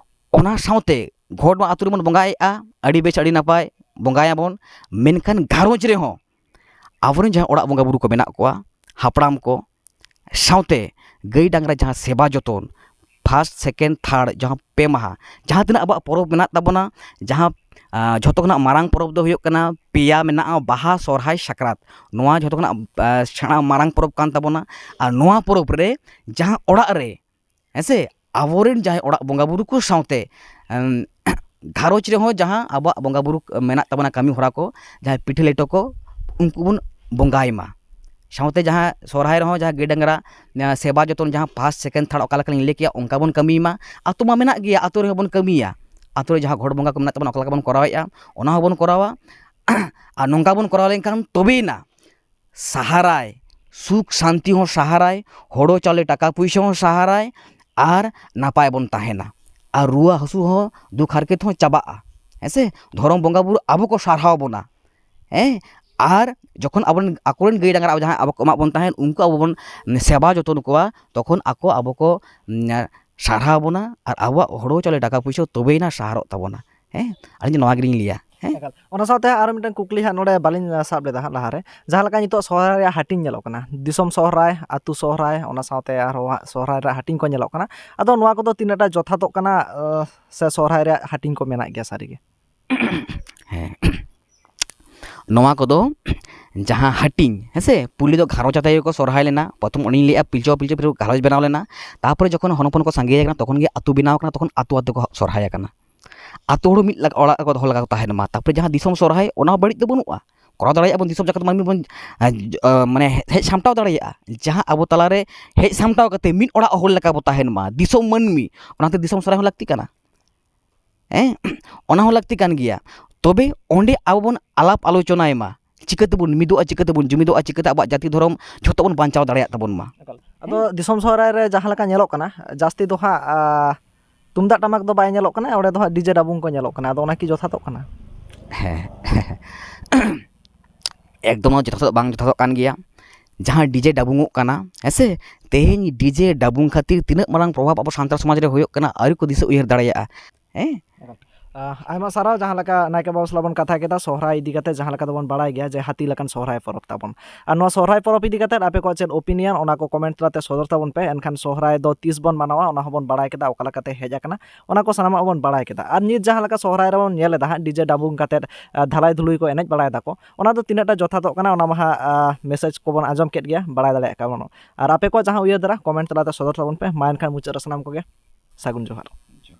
ᱚᱱᱟ ᱥᱟᱶᱛᱮ ᱜᱷᱚᱴ ᱢᱟ ᱟᱹᱛᱩ ᱨᱮᱵᱚᱱ ᱵᱚᱸᱜᱟᱭᱮᱫᱼᱟ, ᱟᱹᱰᱤ ᱵᱮᱥ, ᱟᱹᱰᱤ ᱱᱟᱯᱟᱭ, ᱵᱚᱸᱜᱟᱭᱟᱵᱚᱱ, ᱢᱮᱱᱠᱷᱟᱱ ᱜᱷᱟᱨᱚᱸᱡᱽ ᱨᱮᱦᱚᱸ ᱟᱵᱚᱨᱮᱱ ᱡᱟᱦᱟᱸ ᱚᱲᱟᱜ ᱵᱚᱸᱜᱟ ᱵᱩᱨᱩ ᱠᱚ ᱢᱮᱱᱟᱜ ᱠᱚᱣᱟ, ᱦᱟᱯᱲᱟᱢ ᱠᱚ, ᱥᱟᱶᱛᱮ ᱜᱟᱹᱭ ᱰᱟᱝᱨᱟ ᱡᱟᱦᱟᱸ ᱥᱮᱵᱟ ᱡᱚᱛᱚᱱ, ᱯᱷᱟᱥᱴ, ᱥᱮᱠᱮᱱᱰ, ᱛᱷᱟᱨᱰ, ᱡᱟᱦᱟᱸ ᱯᱮ ᱢᱟᱦᱟ, ᱡᱟᱦᱟᱸ ᱛᱤᱱᱟᱹᱜ ᱟᱵᱚᱣᱟᱜ ᱯᱚᱨᱚᱵᱽ ᱢᱮᱱᱟᱜ ᱛᱟᱵᱚᱱᱟ, ᱡᱟᱦᱟᱸ, ᱟ, ᱡᱷᱚᱛᱚ ᱠᱷᱚᱱᱟᱜ ᱢᱟᱨᱟᱝ ᱯᱚᱨᱚᱵᱽ ᱫᱚ ᱦᱩᱭᱩᱜ ᱠᱟᱱᱟ, ᱯᱮᱭᱟ ᱢᱮᱱᱟᱜᱼᱟ, ᱵᱟᱦᱟ, ᱥᱚᱨᱦᱟᱭ, ᱥᱟᱠᱨᱟᱛ᱾ ᱱᱚᱣᱟ ᱡᱷᱚᱛᱚ ᱠᱷᱚᱱᱟᱜ, ᱟ, ᱥᱮᱬᱟ ᱢᱟᱨᱟᱝ ᱯᱚᱨᱚᱵᱽ ᱠᱟᱱ ᱛᱟᱵᱚᱱᱟ᱾ ᱟᱨ ᱱᱚᱣᱟ ᱯᱚᱨᱚᱵᱽ ᱨᱮ ᱡᱟᱦᱟᱸ ᱚᱲᱟᱜ ᱨᱮ, ᱦᱮᱸ ᱥᱮ, ᱟᱵᱚᱨᱮᱱ ᱡᱟᱦᱟᱸᱭ ᱚᱲᱟᱜ ᱵᱚᱸᱜᱟ ᱵᱩᱨᱩ ᱠᱚ ᱥᱟᱶᱛᱮ, ᱮᱢ, ᱜᱷᱟᱨᱚᱸᱡᱽ ᱨᱮᱦᱚᱸ ᱡᱟᱦᱟᱸ ᱟᱵᱚᱣᱟᱜ ᱵᱚᱸᱜᱟ ᱵᱩᱨᱩ ᱢᱮᱱᱟᱜ ᱛᱟᱵᱚᱱᱟ, ᱠᱟᱹᱢᱤ ᱦᱚᱨᱟ ᱠᱚ, ᱡᱟᱦᱟᱸᱭ ᱯᱤᱴᱷᱟᱹ ᱞᱮᱴᱚ ᱠᱚ, ᱩᱱᱠᱩ ᱵᱚᱱ ᱵᱚᱸᱜᱟᱭ ᱢᱟ᱾ ᱥᱟᱶᱛᱮ ᱡᱟᱦᱟᱸ ᱥᱚᱦᱨᱟᱭ ᱨᱮᱦᱚᱸ ᱡᱟᱦᱟᱸ ᱜᱟᱹᱭ ᱰᱟᱝᱨᱟ, ᱮᱸ, ᱥᱮᱵᱟ ᱡᱚᱛᱚᱱ, ᱡᱟᱦᱟᱸ ᱯᱷᱟᱥᱴ, ᱥᱮᱠᱮᱱᱰ, ᱛᱷᱟᱨᱰ, ᱚᱠᱟ ᱞᱮᱠᱟᱞᱤᱧ ᱞᱟᱹᱭ ᱠᱮᱜᱼᱟ, ᱚᱱᱠᱟ ᱵᱚᱱ ᱠᱟᱹᱢᱤ ᱢᱟ᱾ ᱟᱹᱛᱩ ᱢᱟ ᱢᱮᱱᱟᱜ ᱜᱮᱭᱟ, ᱟᱹᱛᱩ ᱨᱮᱦᱚᱸ ᱵᱚᱱ ᱠᱟᱹᱢᱤᱭᱟ᱾ ᱟᱹᱛᱩ ᱨᱮ ᱡᱟᱦᱟᱸ ᱜᱚᱰ ᱵᱚᱸᱜᱟ ᱠᱚ ᱢᱮᱱᱟᱜ ᱛᱟᱵᱚᱱᱟ, ᱚᱠᱟ ᱞᱮᱠᱟ ᱵᱚᱱ ᱠᱚᱨᱟᱣᱮᱫᱼᱟ, ᱚᱱᱟ ᱦᱚᱸᱵᱚᱱ ᱠᱚᱨᱟᱣᱟ᱾ ᱟᱨ ᱱᱚᱝᱠᱟ ᱵᱚᱱ ᱠᱚᱨᱟᱣ ᱞᱮᱱᱠᱷᱟᱱ ᱛᱚᱵᱮᱭᱮᱱᱟ ᱥᱟᱦᱟᱨᱟᱭ, ᱥᱩᱠ ᱥᱟᱱᱛᱤ ᱦᱚᱸ ᱥᱟᱦᱟᱨᱟᱭ, ᱦᱳᱲᱳ ᱪᱟᱣᱞᱮ ᱴᱟᱠᱟ ᱯᱩᱭᱥᱟᱹ ᱦᱚᱸ ᱥᱟᱦᱟᱨᱟᱭ, ᱟᱨ ᱱᱟᱯᱟᱭ ᱵᱚᱱ ᱛᱟᱦᱮᱱᱟ᱾ ᱟᱨ ᱨᱩᱣᱟᱹ ᱦᱟᱹᱥᱩ ᱦᱚᱸ, ᱫᱩᱠ ᱦᱟᱨᱠᱮᱛ ᱦᱚᱸ ᱪᱟᱵᱟᱜᱼᱟ᱾ ᱦᱮᱸ ᱥᱮ? ᱫᱷᱚᱨᱚᱢ ᱵᱚᱸᱜᱟ ᱵᱩᱨᱩ ᱟᱵᱚ ᱠᱚ ᱥᱟᱨᱦᱟᱣ ᱵᱚᱱᱟ᱾ ᱦᱮᱸ? ᱟᱨ ᱡᱚᱠᱷᱚᱱ ᱟᱵᱚᱨᱮᱱ, ᱟᱠᱚᱨᱮᱱ ᱜᱟᱹᱭ ᱰᱟᱝᱨᱟ ᱡᱟᱦᱟᱸᱭ ᱟᱵᱚ ᱠᱚ ᱮᱢᱟᱜ ᱵᱚᱱ ᱛᱟᱦᱮᱸᱫ, ᱩᱱᱠᱩ ᱟᱵᱚ ᱵᱚᱱ ᱥᱮᱵᱟ ᱡᱚᱛᱚᱱ ᱠᱚᱣᱟ, ᱛᱚᱠᱷᱚᱱ ᱟᱠᱚ ᱟᱵᱚ ᱠᱚ, ᱩᱢ, ᱥᱟᱨᱦᱟᱣ ᱵᱚᱱᱟ ᱟᱨ ᱟᱵᱚᱣᱟᱜ ᱦᱳᱲᱳ ᱪᱟᱣᱞᱮ ᱴᱟᱠᱟ ᱯᱩᱭᱥᱟᱹ ᱛᱚᱵᱮᱭᱮᱱᱟ ᱥᱟᱦᱟᱨᱚᱜ ᱛᱟᱵᱚᱱᱟ᱾ ᱦᱮᱸ? ᱟᱹᱞᱤᱧ ᱫᱚ ᱱᱚᱣᱟ ᱜᱮᱞᱤᱧ ᱞᱟᱹᱭᱟ᱾ ᱦᱮᱸ? ᱮᱠᱟᱞ᱾ ᱚᱱᱟ ᱥᱟᱶᱛᱮ ᱟᱨᱚ ᱢᱤᱫᱴᱟᱝ ᱠᱩᱠᱞᱤ ᱦᱟᱸᱜ ᱱᱚᱰᱮ ᱵᱟᱹᱞᱤᱧ ᱥᱟᱵ ᱞᱮᱫᱟ ᱦᱟᱸᱜ ᱞᱟᱦᱟᱨᱮ, ᱡᱟᱦᱟᱸ ᱞᱮᱠᱟ ᱱᱤᱛᱚᱜ ᱥᱚᱦᱨᱟᱭ ᱨᱮᱭᱟᱜ ᱦᱟᱹᱴᱤᱧ ᱧᱮᱞᱚᱜ ᱠᱟᱱᱟ, ᱫᱤᱥᱚᱢ ᱥᱚᱦᱨᱟᱭ, ᱟᱹᱛᱩ ᱥᱚᱦᱨᱟᱭ, ᱚᱱᱟ ᱥᱟᱶᱛᱮ ᱟᱨᱦᱚᱸ ᱦᱟᱸᱜ ᱥᱚᱦᱨᱟᱭ ᱨᱮᱭᱟᱜ ᱦᱟᱹᱴᱤᱧ ᱠᱚ ᱧᱮᱞᱚᱜ ᱠᱟᱱᱟ, ᱟᱫᱚ ᱱᱚᱣᱟ ᱠᱚᱫᱚ ᱛᱤᱱᱟᱹᱜ ᱴᱟ ᱡᱚᱛᱷᱟᱛᱚᱜ ᱠᱟᱱᱟ, ᱟᱸ, ᱥᱮ ᱥᱚᱦᱨᱟᱭ ᱨᱮᱭᱟᱜ ᱦᱟᱹᱴᱤᱧ ᱠᱚ ᱢᱮᱱᱟᱜ ᱜᱮᱭᱟ ᱥᱟᱹᱨᱤᱜᱮ? ᱦᱮᱸ᱾ ᱱᱚᱣᱟ ᱠᱚᱫᱚ ᱡᱟᱦᱟᱸ ᱦᱟᱹᱴᱤᱧ, ᱦᱮᱸ ᱥᱮ, ᱯᱩᱭᱞᱩ ᱫᱚ ᱜᱷᱟᱨᱚᱸᱡᱽ ᱟᱛᱮ ᱜᱮᱠᱚ ᱥᱚᱨᱦᱟᱭ ᱞᱮᱱᱟ᱾ ᱯᱨᱚᱛᱷᱚᱢ ᱚᱱᱮᱧ ᱞᱟᱹᱭᱮᱫᱼᱟ, ᱯᱤᱞᱪᱩ ᱵᱟᱵᱟ ᱯᱤᱞᱪᱩ ᱵᱩᱲᱦᱤ ᱜᱷᱟᱨᱚᱸᱡᱽ ᱵᱮᱱᱟᱣ ᱞᱮᱱᱟ᱾ ᱛᱟᱨᱯᱚᱨᱮ ᱡᱚᱠᱷᱚᱱ ᱦᱚᱱ ᱦᱚᱯᱚᱱ ᱠᱚ ᱥᱟᱸᱜᱮ ᱟᱠᱟᱱᱟ, ᱛᱚᱠᱷᱚᱱ ᱜᱮ ᱟᱹᱛᱩ ᱵᱮᱱᱟᱣ ᱟᱠᱟᱱᱟ, ᱛᱚᱠᱷᱚᱱ ᱟᱹᱛᱩ ᱟᱹᱛᱩ ᱠᱚ ᱥᱚᱨᱦᱟᱭ ᱟᱠᱟᱱᱟ᱾ ᱟᱹᱛᱩ ᱦᱚᱲ ᱢᱤᱫ ᱞᱟᱜ-, ᱚᱲᱟᱜ ᱨᱮᱠᱚ ᱫᱚᱦᱚ ᱞᱮᱠᱟ ᱠᱚ ᱛᱟᱦᱮᱱ ᱢᱟ᱾ ᱛᱟᱨᱯᱚᱨᱮ ᱡᱟᱦᱟᱸ ᱫᱤᱥᱚᱢ ᱥᱚᱨᱦᱟᱭ, ᱚᱱᱟ ᱦᱚᱸ ᱵᱟᱹᱲᱤᱡ ᱫᱚ ᱵᱟᱹᱱᱩᱜᱼᱟ, ᱠᱚᱨᱟᱣ ᱫᱟᱲᱮᱭᱟᱜᱼᱟ ᱵᱚᱱ, ᱫᱤᱥᱚᱢ ᱡᱟᱠᱟᱛ ᱢᱟᱹᱱᱢᱤ ᱵᱚᱱ, ᱟ, ᱢᱟᱱᱮ ᱦᱮᱡ ᱥᱟᱢᱴᱟᱣ ᱫᱟᱲᱮᱭᱟᱜᱼᱟ᱾ ᱡᱟᱦᱟᱸ ᱟᱵᱚ ᱛᱟᱞᱟᱨᱮ ᱦᱮᱡ ᱥᱟᱢᱴᱟᱣ ᱠᱟᱛᱮ ᱢᱤᱫ ᱚᱲᱟᱜ ᱦᱚᱲ ᱞᱮᱠᱟ ᱵᱚ ᱛᱟᱦᱮᱱ ᱢᱟ, ᱫᱤᱥᱚᱢ ᱢᱟᱹᱱᱢᱤ, ᱚᱱᱟᱛᱮ ᱫᱤᱥᱚᱢ ᱥᱚᱨᱦᱟᱭ ᱦᱚᱸ ᱞᱟᱹᱠᱛᱤ ᱠᱟᱱᱟ᱾ ᱦᱮᱸ, ᱚᱱᱟ ᱦᱚᱸ ᱞᱟᱹᱠᱛᱤ ᱠᱟᱱ ᱜᱮᱭᱟ᱾ ᱛᱚᱵᱮ ᱚᱸᱰᱮ ᱟᱵᱚ ᱵᱚᱱ ᱟᱞᱟᱯ ᱟᱞᱳᱪᱚᱱᱟᱭ ᱢᱟ, ᱪᱤᱠᱟᱹ ᱛᱮᱵᱚᱱ ᱢᱤᱫᱚᱜᱼᱟ, ᱪᱤᱠᱟᱹ ᱛᱮᱵᱚᱱ ᱡᱩᱢᱤᱫᱚᱜᱼᱟ, ᱪᱤᱠᱟᱹᱛᱮ ᱟᱵᱚᱣᱟᱜ ᱡᱟᱹᱛᱤ ᱫᱷᱚᱨᱚᱢ ᱡᱷᱚᱛᱚ ᱵᱚᱱ ᱵᱟᱧᱪᱟᱣ ᱫᱟᱲᱮᱭᱟᱜ ᱛᱟᱵᱚᱱ ᱢᱟ᱾ ᱮᱠᱟᱞ᱾ ᱟᱫᱚ ᱫᱤᱥᱚᱢ ᱥᱚᱦᱨᱟᱭ ᱨᱮ ᱡᱟᱦᱟᱸ ᱞᱮᱠᱟ ᱧᱮᱞᱚᱜ ᱠᱟᱱᱟ, ᱡᱟᱹᱥᱛᱤ ᱫᱚ ᱦᱟᱸᱜ, ᱟ, ᱛᱩᱢᱫᱟᱜ ᱴᱟᱢᱟᱠ ᱫᱚ ᱵᱟᱭ ᱧᱮᱞᱚᱜ ᱠᱟᱱᱟ, ᱚᱸᱰᱮ ᱫᱚ ᱦᱟᱸᱜ ᱰᱤᱡᱮ ᱰᱟᱵᱩᱝ ᱠᱚ ᱧᱮᱞᱚᱜ ᱠᱟᱱᱟ᱾ ᱟᱫᱚ ᱚᱱᱟ ᱠᱤ ᱡᱚᱛᱷᱟᱛᱚᱜ ᱠᱟᱱᱟ? ᱦᱮᱸ᱾ ᱮᱠᱫᱚᱢ ᱡᱚᱛᱷᱟᱛ ᱵᱟᱝ ᱡᱚᱛᱷᱟᱛᱚᱜ ᱠᱟᱱ ᱜᱮᱭᱟ᱾ ᱡᱟᱦᱟᱸ ᱰᱤᱡᱮ ᱰᱟᱵᱩᱝᱚᱜ ᱠᱟᱱᱟ, ᱦᱮᱸ ᱥᱮ, ᱛᱮᱦᱮᱧ ᱰᱤᱡᱮ ᱰᱟᱵᱩᱝ ᱠᱷᱟᱹᱛᱤᱨ ᱛᱤᱱᱟᱹᱜ ᱢᱟᱨᱟᱝ ᱯᱨᱚᱵᱷᱟᱵᱽ ᱟᱵᱚ ᱥᱟᱱᱛᱟᱲ ᱥᱚᱢᱟᱡᱽ ᱨᱮ ᱦᱩᱭᱩᱜ ᱠᱟᱱᱟ, ᱟᱹᱣᱨᱤ ᱠᱚ ᱫᱤᱥᱟᱹ ᱩᱭᱦᱟᱹᱨ ᱫᱟᱲᱮᱭᱟᱜᱼᱟ᱾ ᱦᱮᱸ? ᱟᱭᱢᱟ ᱥᱟᱨᱦᱟᱣ᱾ ᱡᱟᱦᱟᱸ ᱞᱮᱠᱟ ᱱᱟᱭᱠᱮ ᱵᱟᱵᱟ ᱥᱟᱞᱟᱜ ᱵᱚᱱ ᱠᱟᱛᱷᱟ ᱠᱮᱫᱟ ᱥᱚᱦᱨᱟᱭ ᱤᱫᱤ ᱠᱟᱛᱮ, ᱡᱟᱦᱟᱸ ᱞᱮᱠᱟ ᱫᱚᱵᱚᱱ ᱵᱟᱲᱟᱭ ᱜᱮᱭᱟ ᱡᱮ ᱦᱟᱹᱛᱤ ᱞᱮᱠᱟᱱ ᱥᱚᱦᱨᱟᱭ ᱯᱚᱨᱚᱵᱽ ᱛᱟᱵᱚᱱ᱾ ᱟᱨ ᱱᱚᱣᱟ ᱥᱚᱦᱨᱟᱭ ᱯᱚᱨᱚᱵᱽ ᱤᱫᱤ ᱠᱟᱛᱮ ᱟᱯᱮ ᱠᱚᱣᱟᱜ ᱪᱮᱫ ᱳᱯᱤᱱᱤᱭᱚᱱ, ᱚᱱᱟ ᱠᱚ ᱠᱚᱢᱮᱱᱴ ᱛᱟᱞᱟᱛᱮ ᱥᱚᱫᱚᱨ ᱛᱟᱵᱚᱱ ᱯᱮ᱾ ᱮᱱᱠᱷᱟᱱ ᱥᱚᱦᱨᱟᱭ ᱫᱚ ᱛᱤᱥ ᱵᱚᱱ ᱢᱟᱱᱟᱣᱟ, ᱚᱱᱟ ᱦᱚᱸᱵᱚᱱ ᱵᱟᱲᱟᱭ ᱠᱮᱫᱟ, ᱚᱠᱟ ᱞᱮᱠᱟᱛᱮ ᱦᱮᱡ ᱟᱠᱟᱱᱟ, ᱚᱱᱟ ᱠᱚ ᱥᱟᱱᱟᱢᱟᱜ ᱵᱚᱱ ᱵᱟᱲᱟᱭ ᱠᱮᱫᱟ᱾ ᱟᱨ ᱱᱤᱛ ᱡᱟᱦᱟᱸ ᱞᱮᱠᱟ ᱥᱚᱦᱨᱟᱭ ᱨᱮᱵᱚᱱ ᱧᱮᱞ ᱮᱫᱟ ᱦᱟᱸᱜ, ᱰᱤᱡᱮ ᱰᱟᱵᱩᱝ ᱠᱟᱛᱮ ᱫᱷᱟᱞᱟᱭ ᱫᱷᱩᱞᱩᱭ ᱠᱚ ᱮᱱᱮᱡ ᱵᱟᱲᱟᱭ ᱫᱟᱠᱚ, ᱚᱱᱟ ᱫᱚ ᱛᱤᱱᱟᱹᱜ ᱴᱟ ᱡᱚᱛᱷᱟᱛᱚᱜ ᱠᱟᱱᱟ, ᱚᱱᱟ ᱢᱟ ᱦᱟᱸᱜ ᱢᱮᱥᱮᱡᱽ ᱠᱚᱵᱚᱱ ᱟᱸᱡᱚᱢ ᱠᱮᱫ ᱜᱮᱭᱟ, ᱵᱟᱲᱟᱭ ᱫᱟᱲᱮᱭᱟᱜ ᱠᱟᱱᱟ ᱵᱚᱱ᱾ ᱟᱨ ᱟᱯᱮ ᱠᱚᱣᱟᱜ ᱡᱟᱦᱟᱸ ᱩᱭᱦᱟᱹᱨ ᱫᱷᱟᱨᱟ ᱠᱚᱢᱮᱱᱴ ᱛᱟᱞᱟᱛᱮ ᱥᱚᱫᱚᱨ ᱛᱟᱵᱚᱱ ᱯᱮ᱾ ᱢᱟ ᱮᱱᱠᱷᱟᱱ ᱢᱩᱪᱟᱹᱫ ᱨᱮ ᱥᱟᱱᱟᱢ ᱠᱚᱜᱮ ᱥᱟᱹᱜᱩᱱ ᱡᱚᱦᱟᱨ᱾